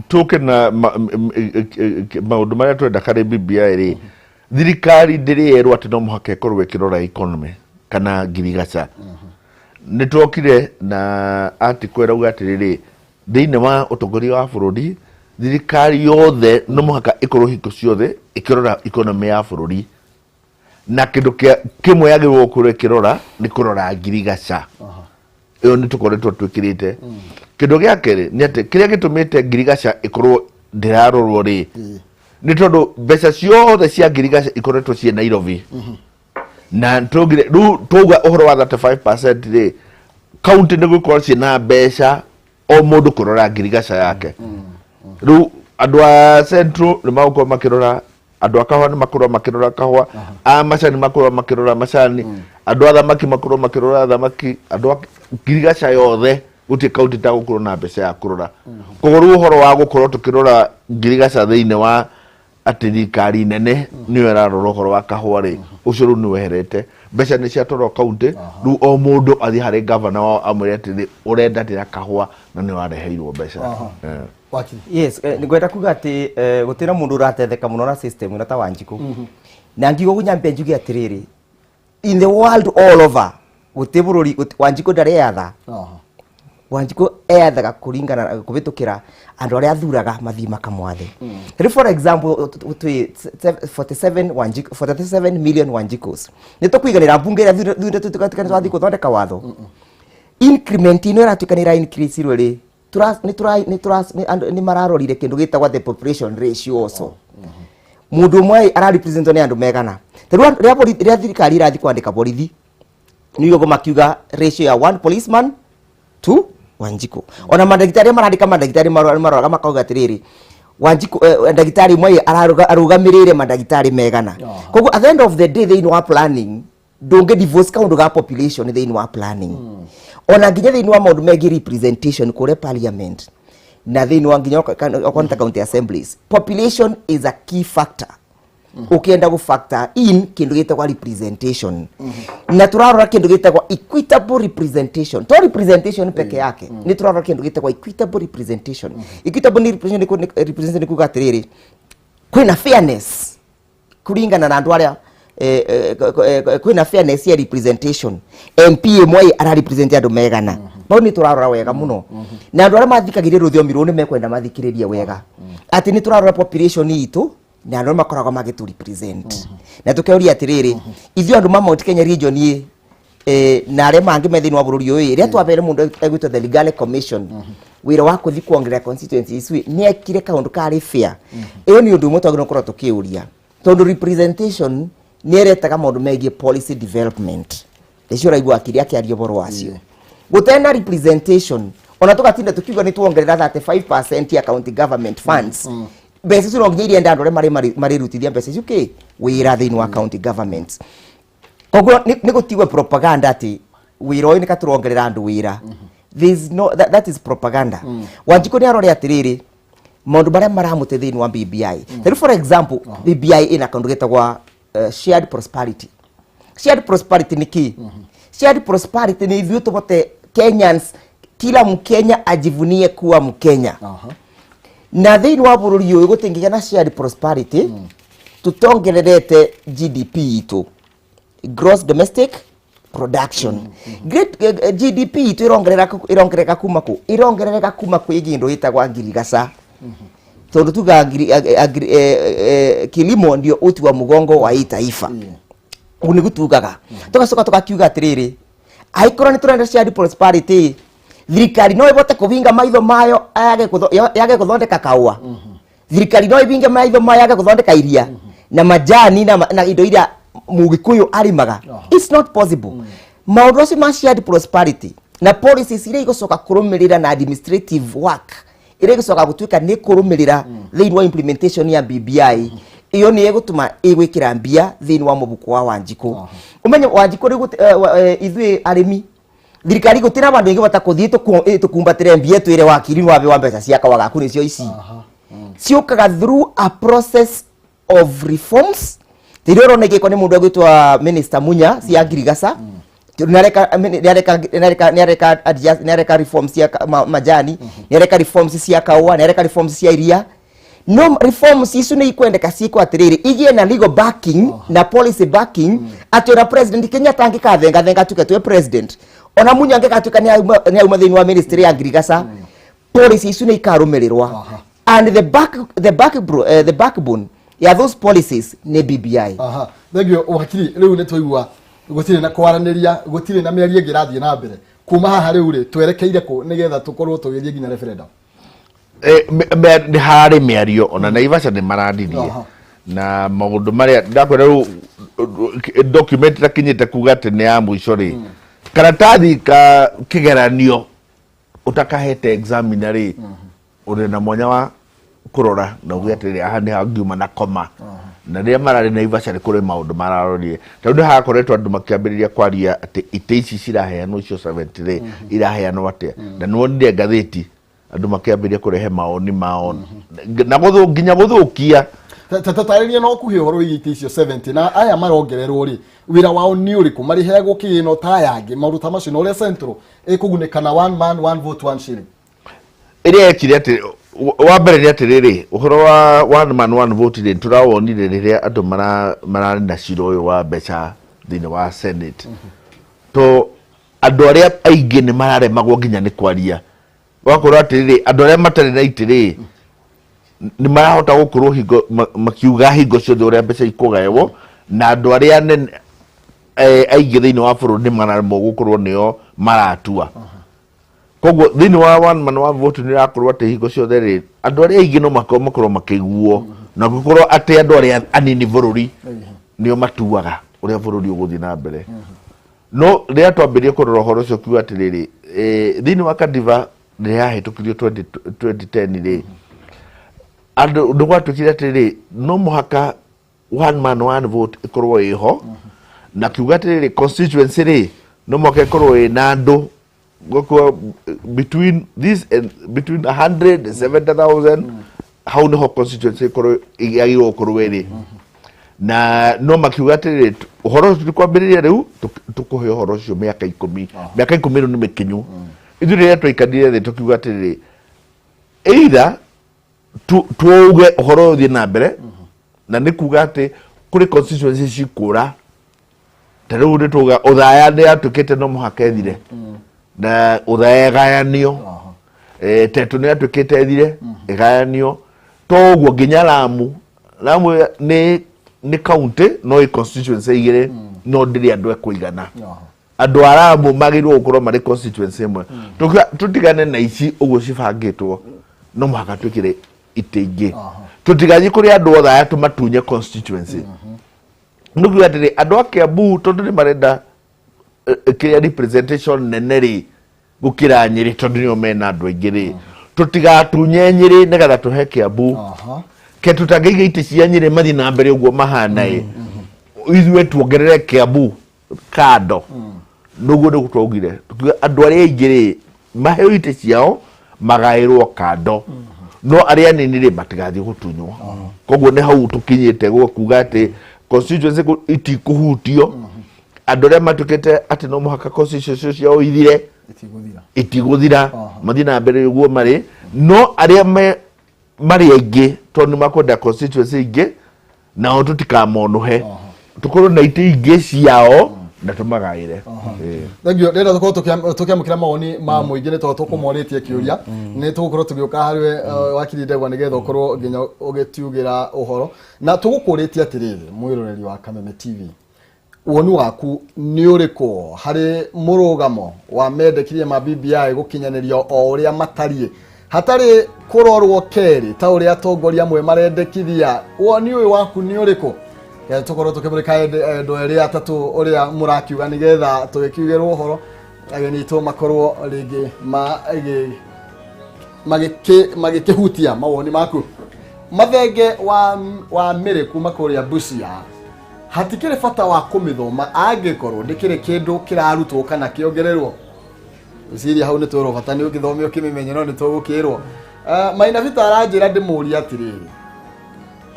tũke na maũndũ marĩa twenda karĩ BBI rĩ, thirikari ndĩrĩ yerwo atĩ no mũhaka ĩkorwo ĩkĩrora economy kana ngirigaca. Nĩ twokire na article ĩrauga atĩrĩrĩ, thĩinĩ wa ũtongoria wa bũrũri, thirikari yothe no mũhaka ĩkorwo hingo ciothe ĩkĩrora economy ya bũrũri, na kĩndũ kĩmwe yagĩrĩirwo gũkorwo ĩkĩrora nĩ kũrora ngirigaca. Ĩyo nĩ tũkoretwo twĩkĩrĩte. Kĩndũ gĩa kerĩ nĩ atĩ kĩrĩa gĩtũmĩte ngirigaca ĩkorwo ndĩrarorwo rĩ, nĩ tondũ mbeca ciothe cia ngirigaca ikoretwo ciĩ Nairobi, na tũngire rĩu twauga ũhoro wa 35% rĩ, kaunti nĩ gũkorwo ciĩna mbeca o mũndũ kũrora ngirigaca yake. Rĩu andũ a Central nĩ magũkorwo makĩrora, andũ a kahũa nĩ makorwo makĩrora kahũa, a macani makorwo makĩrora macani, andũ a thamaki makorwo makĩrora thamaki, andũ a ngirigaca yothe. Gũtirĩ kaunti tagũkorwo na mbeca ya kũrora. Koguo rĩu ũhoro wa gũkorwo tũkĩrora ngirigaca thĩinĩ wa atĩ thirikari nene nĩyo ĩrarora ũhoro wa kahũa rĩ, ũcio rĩu nĩ weherete. Mbeca nĩ ciatwarwo kaunti. Rĩu o mũndũ athiĩ harĩ gavana wao amwĩre atĩrĩ, ũrenda ndĩra kahũa, na nĩ wareheirwo mbeca. Wakiri. Yes, ngwenda kuga atĩ gũtirĩ na mũndũ ũratetheka mũno na system ĩno ta Wanjikũ. Na ngiuga ũguo, nyambe njuge atĩrĩrĩ, in the world all over gũtirĩ bũrũri Wanjikũ ndarĩ eyatha. Wanjikũ eyathaga kũringana kũhĩtũkĩra andũ arĩa athuraga mathiĩ makamwathe. Rĩu for example, twĩ 47 Wanjikũ, 47 million Wanjikũs, nĩ tũkũiganĩra mbunge ĩrĩa thurĩte tũtuĩka twathiĩ gũthondeka watho? Increment ĩno ĩratuĩka nĩ ĩra increase irwo rĩ, nĩ nĩ andũ nĩ mararorire kĩndũ gĩtagwo the population ratio also, mũndũ ũmwe ararepresentwo nĩ andũ megana. Ta rĩu rĩrĩa thirikari ĩrathiĩ kwandĩka borithi, nĩ ũguo makiuga ratio ya one policeman to Wanjikũ. Ona mandagĩtarĩ arĩa marandĩka mandagĩtarĩ maroraga makauga atĩrĩrĩ, Wanjikũ, ndagĩtarĩ ũmwe arũgamĩrĩire mandagĩtarĩ megana. Koguo at the end of the day, thĩinĩ wa planning ndũngĩ divorce kaũndũ ga population thĩinĩ wa planning, ona nginya thĩinĩ wa maũndũ megiĩ representation kũrĩa parliament na thĩinĩ wa nginya okorwo nĩ ta county assemblies, population is a key factor. Ũkĩenda gũ factor in kĩndũ gĩtagwo representation, na tũrarora kĩndũ gĩtagwo equitable representation, to representation peke yake, nĩ tũrarora kĩndũ gĩtagwo equitable representation. Equitable nĩ representation, nĩ kuga atĩrĩrĩ, kwĩna fairness kuringana na andũ arĩa kwĩna fairness ya representation. MP ĩmwe ara represent andũ megana. Bau nĩ tũrarora wega mũno, na andũ arĩa mathikagĩrĩria rũthiomi rũu nĩ mekwenda mathikĩrĩrie wega atĩ nĩ tũrarora population itũ na andũ arĩa makoragwo magĩtũ represent, na tũkeuria atĩrĩrĩ, ithuĩ andũ ma Mount Kenya region ĩ na arĩa mangĩ me thĩinĩ wa bũrũri ũyũ, rĩrĩa twabere mũndũ egwĩtwo the Ligale Commission wĩra wa kũthi kuongerera constituency icu, nĩ ekire kaũndũ karĩ fair? Ĩyo nĩ ũndũ ũmwe twagĩrĩirwo gũkorwo tũkĩũria, tondũ representation nĩ ĩretaga maũndũ megiĩ policy development. Nĩcio ũraigua akiri akĩaria ũhoro wacio. Gũtena representation, ona tũgatinda tũkiuga nĩ tuongerera 35% ya county government funds, mbeca icio no nginya irienda andũ arĩa marĩrutithia mbeca icio kĩ wĩra thĩinĩ wa county governments. Koguo nĩ gũtigwe propaganda atĩ wĩra ũyũ nĩ katũrongerera andũ wĩra. There is no that, that is propaganda. Wanjikũ nĩ arore atĩrĩrĩ, maũndũ marĩa maramũte thĩinĩ wa BBI. Tarĩu, for example, BBI ĩna kaũndũ getagwa shared prosperity. Shared prosperity nĩ kĩ? Shared prosperity nĩ ithuĩ tũhote Kenyans, kila Mkenya ajivunie kuwa Mkenya. Na thĩinĩ wa bũrũri ũyũ gũtingĩgĩa na shared prosperity tũtongererete GDP itũ, gross domestic production. Great, GDP itũ irongerereka kuma kũ? Irongerereka kuma kwĩ kĩndũ gĩtagwo ngirigaca, tondũ tuga kilimo ndio uti wa mgongo wa hii taifa. Ũguo nĩguo tugaga. Tũgacoka tũgakiuga atĩrĩrĩ, angĩkorwo nĩ tũrenda shared prosperity, thirikari no ĩbote kũvinga maitho mayo yage gũthondeka kaũa? Thirikari no ĩvinge maitho mayo yage gũthondeka iria na majani na indo iria mũgĩkũyũ arĩmaga? It's not possible. Maũndũ acio ma shared prosperity na policies iria igũcoka kũrũmĩrĩra na administrative work ĩrĩa ĩgũcoka gũtuĩka nĩ kũrũmĩrĩra thĩinĩ wa implementation ya BBI, ĩyo nĩ ĩgũtũma ĩgwĩkĩra mbia thĩinĩ wa mũbuko wa Wanjikũ. Ũmenye Wanjikũ rĩu ithuĩ arĩmi, thirikari gũtirĩ na bandũ ĩngĩbota kũthiĩ tũkumbatĩre mbia twĩre wakiri wabe wa mbeca cia kawa gaku nĩcio ici. Ciũkaga through a process of reforms iria ũrona igĩkwo nĩ mũndũ egwĩtwo Minister Munya cia ngirigaca. Nĩareka reforms cia majani, nĩareka reforms cia kaũa, nĩareka reforms cia iria. No reforms icio nĩ ikwendeka ciĩkwo atĩrĩrĩ, igĩe na legal backing na policy backing, atĩ ona President Kenyatta angĩkathengathenga atuĩke tuwe president, ona Munya angĩgatuĩka nĩ auma thĩinĩ wa ministry ya ngirigaca, policy icio nĩ ikarũmĩrĩrwa. And the backbone ya those policies nĩ BBI. Aha, thengio wakiri. Rĩu nĩ twaigua gũtirĩ na kwaranĩria, gũtirĩ na mĩario ĩngĩ ĩrathiĩ na mbere kuma haha. Rĩu rĩ, twerekeire kũ nĩgetha tũkorwo tũgĩthiĩ nginya referendum? Nĩ hararĩ mĩario, ona Naivasha nĩ mararirie na maũndũ marĩa ndakwĩra. Rĩu document ĩtakinyĩte kuga atĩ nĩ ya mũico rĩ, karatathi ka kĩgeranio ũtakahete examiner rĩ, ũrĩ na mwanya wa kũrora na uge atĩrĩrĩ, haha nĩ hangiuma na koma. Na rĩrĩa mararĩ Naivasha nĩ kũrĩ maũndũ mararorire, tondũ nĩ harakoretwo andũ makĩambĩrĩria kwaria atĩ itĩ ici ciraheanwo icio 70 rĩ, iraheanwo atĩa? Na nĩ wonire ngathĩti andũ makĩambĩrĩria kũrehe maoni mao na nginya gũthũkia. Tatarĩria na ũkuhĩ ũhoro wĩgiĩ itĩ icio 70, na aya marongererwo rĩ, wĩra wao nĩ ũrĩkũ? Marĩheagwo kĩgĩna ta aya angĩ? Maũndũ ta macio, na ũrĩa Central ĩkũgunĩka na one man one vote one shilling. Ĩrĩa ekire atĩ wa mbere nĩ atĩrĩrĩ, ũhoro wa one man one vote rĩ, tũrawonire rĩrĩa andũ mararĩ na cira ũyũ wa mbeca thĩinĩ wa Senate, to andũ arĩa aingĩ nĩ mararemagwo nginya nĩ kwaria. Wakorwo atĩrĩrĩ, andũ arĩa matarĩ na itĩ rĩ, nĩ marahota gũkorwo hingo makiuga hingo ciothe ũrĩa mbeca ikũgaywo, na andũ arĩa nene aingĩ thĩinĩ wa bũrũri nĩ mararemwo gũkorwo nĩo maratua. Koguo thĩinĩ wa one man one vote nĩ ĩrakorwo atĩ hingo ciothe rĩ, andũ arĩa aingĩ no makorwo makĩiguo, na gũkorwo atĩ andũ arĩa anini bũrũri nĩo matuaga ũrĩa bũrũri ũgũthiĩ na mbere. No rĩrĩa twambĩrĩrie kũrora ũhoro ũcio, kiuga atĩrĩrĩ, thĩinĩ wa katiba rĩrĩa yahĩtũkirio 2010 rĩ, andũ nĩ gwatuĩkire atĩrĩrĩ, no mũhaka one man one vote ĩkorwo ĩho, na kiuga atĩrĩrĩ, constituency rĩ, no mũhaka ĩkorwo ĩna andũ gũkorwo between this and between 170,000. Hau niho constituency ĩkorwo yagĩrĩirwo gũkorwo ĩrĩ. Na no makiuga atĩrĩrĩ, ũhoro ũcio tũkwambĩrĩria rĩu, tũkũhe ũhoro ũcio mĩaka 10. Mĩaka 10 rĩu nĩ mĩkinyu. Ithuĩ rĩrĩa twaikarire thĩ tũkiuga atĩrĩrĩ, either tuuge ũhoro ũyũ ũthiĩ na mbere, na nĩ kuga atĩ kũrĩ constituency cikũra. Ta rĩu nĩ tuga Ũthaya nĩ yatuĩkĩte no mũhaka ĩthire, na Ũthaya ĩgayanio. Tetu nĩ yatuĩkĩte ĩthire, ĩgayanio. To ũguo, nginya Lamu. Lamu nĩ county no ĩ constituency igĩrĩ, no ndĩrĩ andũ ekũigana. Andũ a Lamu magĩrĩirwo gũkorwo marĩ constituency ĩmwe. Tukiuga tũtigane na ici ũguo cibangĩtwo, no mũhaka twĩkĩre itĩ ingĩ. Tũtigathiĩ kũrĩ andũ othe aya tũmatunye constituency. Nĩ kuga atĩrĩ, andũ a Kiambu tondũ nĩ marenda kĩrĩa representation nene rĩ gũkĩra Nyĩrĩ, tondũ nĩo mena andũ aingĩ rĩ, tũtigatunye Nyĩrĩ nĩgetha tũhe Kiambu. Ke tũtangĩiga itĩ cia Nyĩrĩ mathiĩ na mbere ũguo mahana ĩ, ithuĩ tuongerere Kiambu kando. Nĩguo nĩguo twaugire, tukiuga andũ arĩa aingĩ rĩ maheo itĩ ciao magaĩrwo kando, no arĩa anini rĩ matigathiĩ gũtunywo. Koguo nĩ hau tũkinyĩte gwa kuga atĩ constituency itikũhutio. Andũ arĩa matuĩkĩte atĩ no mũhaka constituency ciao ithire, Itigũthira. Itigũthira, mathiĩ na mbere ũguo marĩ. No arĩa marĩ aingĩ, tondũ nĩ makwenda constituency ingĩ, nao tũtikamonũhe, tũkorwo na itĩ ingĩ ciao na tũmagaĩre. Thank you. Ndĩrenda tũkorwo tũkĩamũkĩra mawoni ma mũingĩ nĩ tondũ tũkũmorĩtie kĩũria. Nĩ tũgũkorwo tũgĩũka harĩ we, wakiri Ndegwa, nĩgetha ũkorwo nginya ũgĩtiugĩra ũhoro. Na tũgũkũrĩtie atĩrĩrĩ, mwĩroreri wa Kameme TV, woni waku nĩ ũrĩkũ harĩ mũrũgamo wa mendekithia ma BBI gũkinyanĩrio o ũrĩa matariĩ hatarĩ kũrorwo kerĩ ta ũrĩa atongoria amwe marendekithia? Woni ũyũ waku nĩ ũrĩkũ? Tũkorwo tũkĩmũrĩka andũ erĩ atatũ ũrĩa mũrakiuga, nĩgetha tũgĩkiugĩrwo ũhoro, ageni aitũ makorwo rĩngĩ magĩkĩhutia mawoni maku. Mathenge wa Mĩrĩ kuma kũrĩa Busia, hatikĩrĩ bata wa kũmĩthoma angĩkorwo ndĩkĩrĩ kĩndũ kĩrarutwo kana kĩongererwo. Gwĩciria hau nĩ twerwo bata nĩ ũgĩthome ũkĩmĩmenye, no nĩ tũgũkĩrwo. Maina Bita aranjĩra ndĩmũrie atĩrĩrĩ,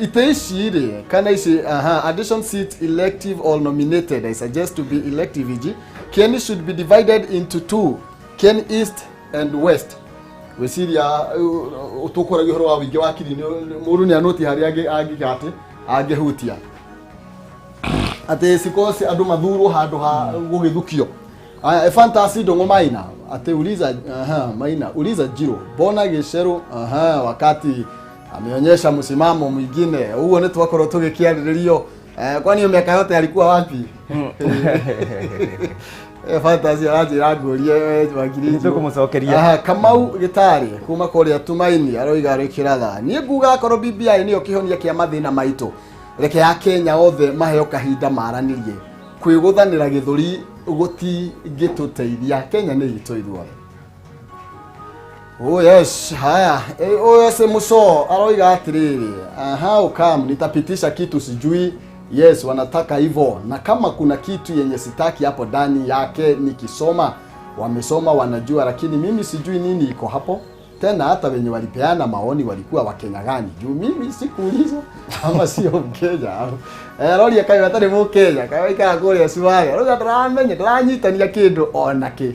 itĩ ici rĩ kana ici, aha, addition seat, elective or nominated? I suggest to be elective, eg Kieni should be divided into two, Kieni East and West. Gwĩciria tũkũragia ũhoro wa ũingĩ wa kiri, mũndũ nĩ anũti harĩa angĩka atĩ angĩhutia atĩ cikosi andũ mathurwo handũ ha gũgĩthukio. Aya, Fantasy Ndongo Maina ati uliza, aha, Maina uliza Jiro, mbona Gicheru, aha, wakati ameonyesha msimamo mwingine? Ũguo nĩ twakorwo tũgĩkĩarĩrĩrio. Kwani hiyo miaka yote alikuwa wapi? Fantasy aranjĩra ngũrie wakiri Njirũ. Nĩtũkũmũcokeria. Aha, Kamau Gĩtarĩ kuma kũrĩa Tumaini aroiga arĩkĩratha, niĩ nguga akorwo BBI nĩyo kĩhonia kĩa mathĩna maitũ, reke Akenya othe maheo kahinda maranĩrie. Kwĩgũthanĩra gĩthũri gũtingĩtũteithia. Kenya nĩ itũ ithuothe. Oh yes, haya. Oh yes, Muso aroiga atĩrĩrĩ, aha, ukam nitapitisha kitu sijui. Yes, wanataka hivyo, na kama kuna kitu yenye sitaki hapo ndani yake nikisoma, wamesoma wanajua, lakini mimi sijui nini iko hapo tena. Hata wenye walipeana maoni walikuwa Wakenya gani? Juu mimi sikuuliza ama sio Mkenya. Roria kaĩ atarĩ Mũkenya, kaĩ waikara kũrĩa Cuaya, rĩu ndĩramenya ndĩranyitania kĩndũ ona kĩ.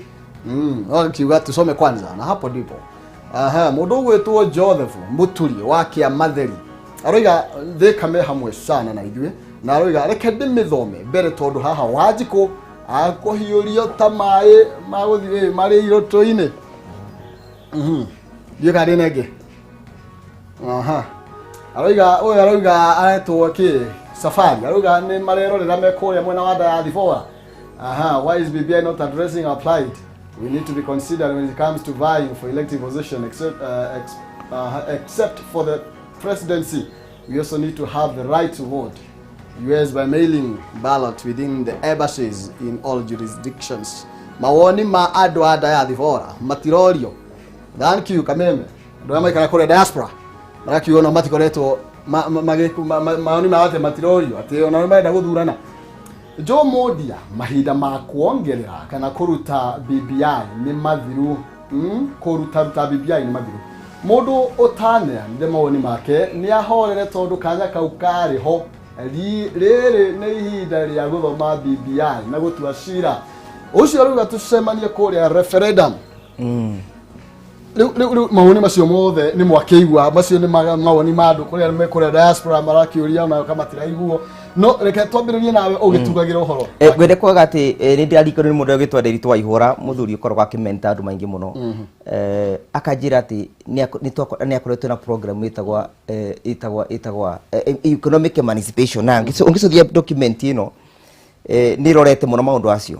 Akiuga tusome kwanza na hapo ndipo. Aha, mũndũ ũgwĩtwo Joseph Mũturi wa Kĩamatheri aroiga thĩka me hamwe sana na ithuĩ, na aroiga reke ndĩmĩthome mbere tondũ haha Wanjikũ akũhiũrio ta maĩ magũthiĩ marĩ irũtũ-inĩ. Ndiũĩ kana ndĩna ĩngĩ. Aha, aroiga ũyũ aroiga aretwo kĩ Safari, aroiga nĩ marerorera me kũrĩa mwena wa diaspora. Aha, why is BBI not addressing our plight? We need to be considered when it comes to vying for elective position, except for the presidency. We also need to have the right to vote. US by mailing ballot within the embassies in all jurisdictions. Mawoni ma andũ a diaspora matirorio. Thank you, Kameme. Andũ arĩa maikara kũrĩa diaspora marakiuga ona matikoretwo mawoni mao atĩ matirorio, atĩ ona nĩ marenda gũthurana. Joe Modia, mahinda ma kuongerera kana kũruta BBI nĩ mathiru. Kũrutaruta BBI nĩ mathiru. Mũndũ ũtaneanire mawoni make nĩ ahorere tondũ kanya kau karĩ ho. Rĩrĩ nĩ ihinda rĩa gũthoma BBI na gũtua cira ũcio rĩu tũcemanie kũrĩa referendum. Rĩu mawoni macio mothe nĩ mwakĩigua, macio nĩ mawoni ma andũ kũrĩa me kũrĩa diaspora marakĩũria ona kama matiraiguo. No reke twambĩrĩrie nawe ũgĩtugagĩra ũhoro. Ngwende kuga atĩ nĩ ndĩraririkanwo nĩ mũndũ ũgĩtwo Nderitu wa Ihũra, mũthuri ũkoragwo akĩmenta andũ maingĩ mũno. Akanjĩra atĩ nĩ akoretwo na program ĩtagwo ĩtagwo ĩtagwo economic emancipation, na ũngĩcũthia document ĩno nĩ ĩrorete mũno maũndũ acio.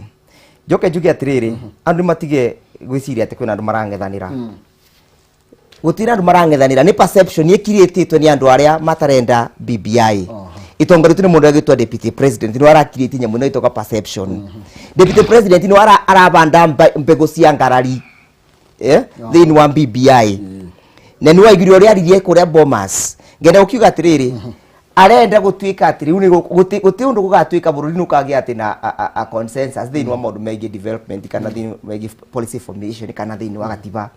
Njoke njuge atĩrĩrĩ, andũ matige gwĩciria atĩ kwĩna andũ marang'ethanĩra. Gũtirĩ andũ marang'ethanĩra, nĩ perception ĩkirĩtĩtwo nĩ andũ arĩa matarenda BBI itongoretio nĩ mũndũ agĩtwo deputy president, nĩ arakirĩtie nyamũ ĩno ĩtagwo perception. Deputy president nĩ arabanda mbegũ cia ngarari thĩinĩ wa BBI, na nĩ waiguire ũrĩa aririe kũrĩa Bomas. Ngenda gũkiuga atĩrĩrĩ, arenda gũtuĩka atĩ rĩu nĩ gũtĩ ũndũ gũgatuĩka bũrũri nĩ ũkagĩa atĩ na a consensus thĩinĩ wa maũndũ megiĩ development, kana thĩinĩ megiĩ policy formation, kana thĩinĩ wa gatiba.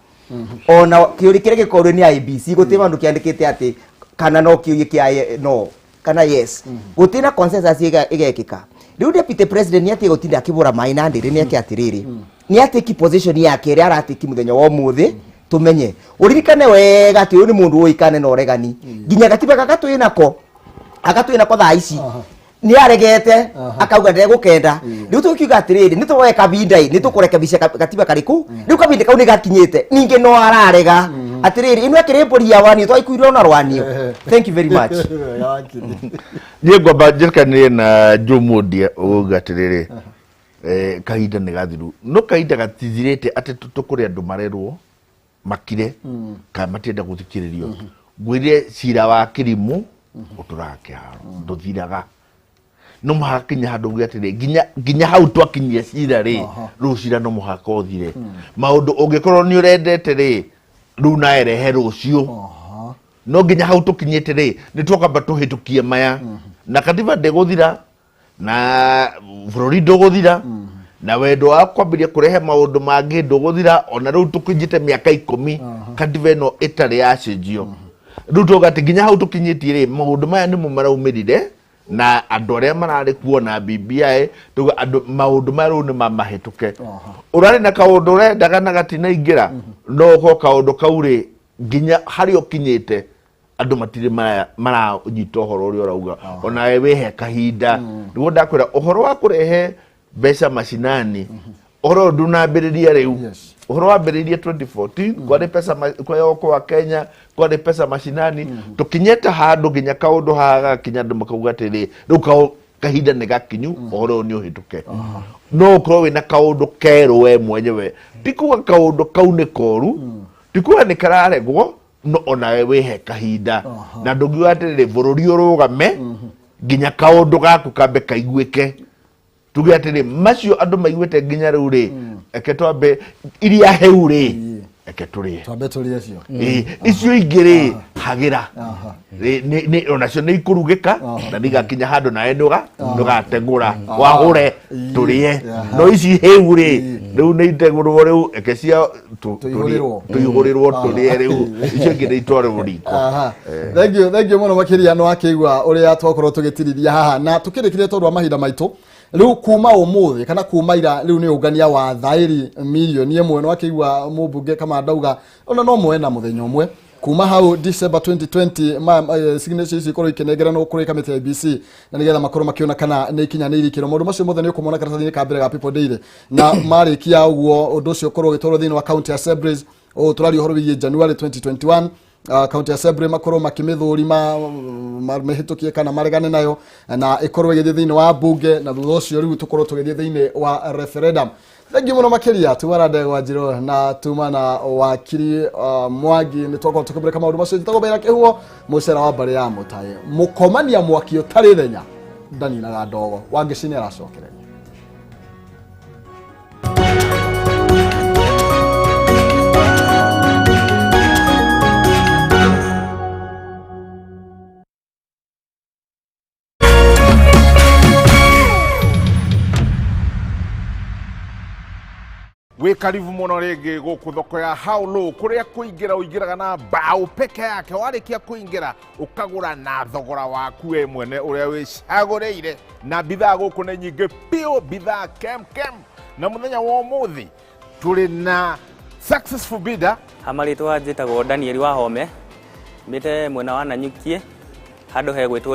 Ona kĩũria kĩrĩa gĩkorwo nĩ IEBC, gũtirĩ handũ kĩandĩkĩte atĩ kana no kĩũria kĩa no kana yes, gũtirĩ na consensus ĩgekĩka. Rĩu deputy president nĩ atige gũtinda akĩbũra maĩ na ndĩrĩ, nĩ eke atĩrĩrĩ, nĩ atĩki position yake ĩrĩa aratĩki mũthenya wa ũmũthĩ. Tũmenye ũririkane wega atĩ ũyũ nĩ mũndũ ũĩkane na ũregani nginya gatiba gaka twĩ nako, aka twĩ nako thaa ici nĩ aregete, akauga ndegũkenda. Rĩu tũkiuga atĩrĩrĩ, nĩ tũwoe kabinda ĩ, nĩ tũkũrekebisha gatiba karĩkũ. Rĩu kabinda kau nĩ gakinyĩte, ningĩ no ararega. Atĩrĩrĩ, ĩno ĩkĩrĩ mbũri ya wanio, twaikuire ona rwanio. Thank you very much. Wega wakiri. Niĩ ngwamba njĩkanĩrie na Joe Mũndia ũgauga atĩrĩrĩ, kahinda nĩ gathiru, no kahinda gatithirĩte atĩ tũkũrĩ andũ marerwo makire kana matienda gũthikĩrĩrio. Ngwĩrire cira wa kĩrimũ ũtũraga kĩharo, ndũthiraga. No mũhaka kinya handũ uge atĩrĩ, nginya hau twakinyia cira rĩ, rĩu cira no mũhaka ũthire. Maũndũ ũngĩkorwo nĩ ũrendete rĩ, rĩu nawe rehe rũciũ. No nginya hau tũkinyĩte rĩ, nĩ twakamba tũhĩtũkie maya, na katiba ndĩgũthira, na bũrũri ndũgũthira, na wendo wa kwambĩrĩria kũrehe maũndũ mangĩ ndũgũthira. Ona rĩu tũkinyĩte mĩaka 10 katiba ĩno ĩtarĩ yacenjio. Rĩu tuoga atĩ nginya hau tũkinyĩtie rĩ, maũndũ maya nĩmo maraumĩrire na andũ arĩa mararĩ kuo na BBI. Tuga andũ maũndũ maya rĩu nĩ mamahĩtũke. Ũrarĩ na kaũndũ ũrendaga na gatinaingĩra, no ũkorwo kaũndũ kau rĩ, nginya harĩa ũkinyĩte andũ matirĩ maranyita ũhoro ũrĩa ũrauga. Onawe wĩhe kahinda. Nĩguo ndakwĩra ũhoro wa kũrehe mbeca macinani, ũhoro ũyũ ndunambĩrĩria rĩu. Ũhoro wambĩrĩirie 2014, kwarĩ pesa kwa Okoa Kenya, kwarĩ pesa macinani. Tũkinyĩte handũ nginya kaũndũ haha gakinya andũ makauga atĩrĩ, rĩu kahinda nĩ gakinyu, ũhoro ũyũ nĩ ũhĩtũke. No ũkorwo wĩna kaũndũ kerũ we mwenyewe, ti kuga kaũndũ kau nĩ koru, ti kuga nĩ kararegwo, no onawe wĩhe kahinda. Na ndũngiuga atĩrĩrĩ, bũrũri ũrũgame nginya kaũndũ gaku kambe kaiguĩke. Tuge atĩrĩ, macio andũ maiguĩte nginya rĩu rĩ, eke twambe iria heu rĩ, eke tũrĩe. Twambe tũrĩe cio. Ĩ, icio ingĩ rĩ, hagĩra. Onacio nĩ ikũrugĩka na nĩ igakinya handũ nawe nĩũgateng'ũra wahũre tũrĩe. No ici hĩu rĩ, rĩu nĩ itegũrwo, rĩu eke cia Tũihũrĩrwo. Tũihũrĩrwo tũrĩe rĩu, icio ingĩ nĩ itwarĩrwo riko. Aha. Thank you, thank you mũno makĩria. Nĩ wakĩigua ũrĩa twakorwo tũgĩtirithia haha na tũkĩrĩkĩria tondũ wa mahinda maitũ. Rĩu kuma ũmũthĩ kana kuma ira, rĩu nĩ ũngania wa thaĩri 1,000,000. Nĩ wakĩigua mũmbunge Kamanda auga ona no moe na mũthenya ũmwe kuma hau December 2020 signature ici ikorwo ikĩnengeranwo kũrĩ kamĩtĩ ya IEBC na nĩgetha makorwo makĩona kana nĩ ikinyanĩirie ikĩro. Maũndũ macio mothe nĩ ũkũmona karatathi-inĩ ka mbere ga People Daily. Na marĩkia ũguo, ũndũ ũcio ũkorwo ũgĩtwarwo thĩinĩ wa county assemblies. Ũũ tũraria ũhoro wĩgiĩ January 2021, county assembly makorwo makĩmĩthũrima, mamĩhĩtũkie kana maregane nayo, na ĩkorwo ĩgĩthiĩ thĩinĩ wa bunge, na thutha ũcio rĩu tũkorwo tũgĩthiĩ thĩinĩ wa referendum. Thengiũ mũno makĩria tuma ndegwa njirũ na tuma na wakiri Mwangi. Nĩ twakorwo tũkĩmũrĩka maũndũ macio. Njĩtagwo Mbaira Kĩhumo, mũcera wa mbarĩ ya mũtaĩ, mũkomania mwaki ũtarĩ thenya ndaninaga ndogo. Wangeci nĩ aracokereria. Wĩ karibu mũno rĩngĩ gũkũ thoko ya How Low, kũrĩa kũingĩra ũingĩraga na mbaũ peke yake. Warĩkia kũingĩra, ũkagũra na thogora waku we mwene ũrĩa wĩcagũrĩire, na bidhaa gũkũ nĩ nyingĩ biũ, bidhaa kem kem. Na mũthenya wa ũmũthĩ tũrĩ na successful bidder. Hamarĩtwa njĩtagwo Daniel Wahome, mbĩte mwena wa Nanyukie, handũ hegwĩtwo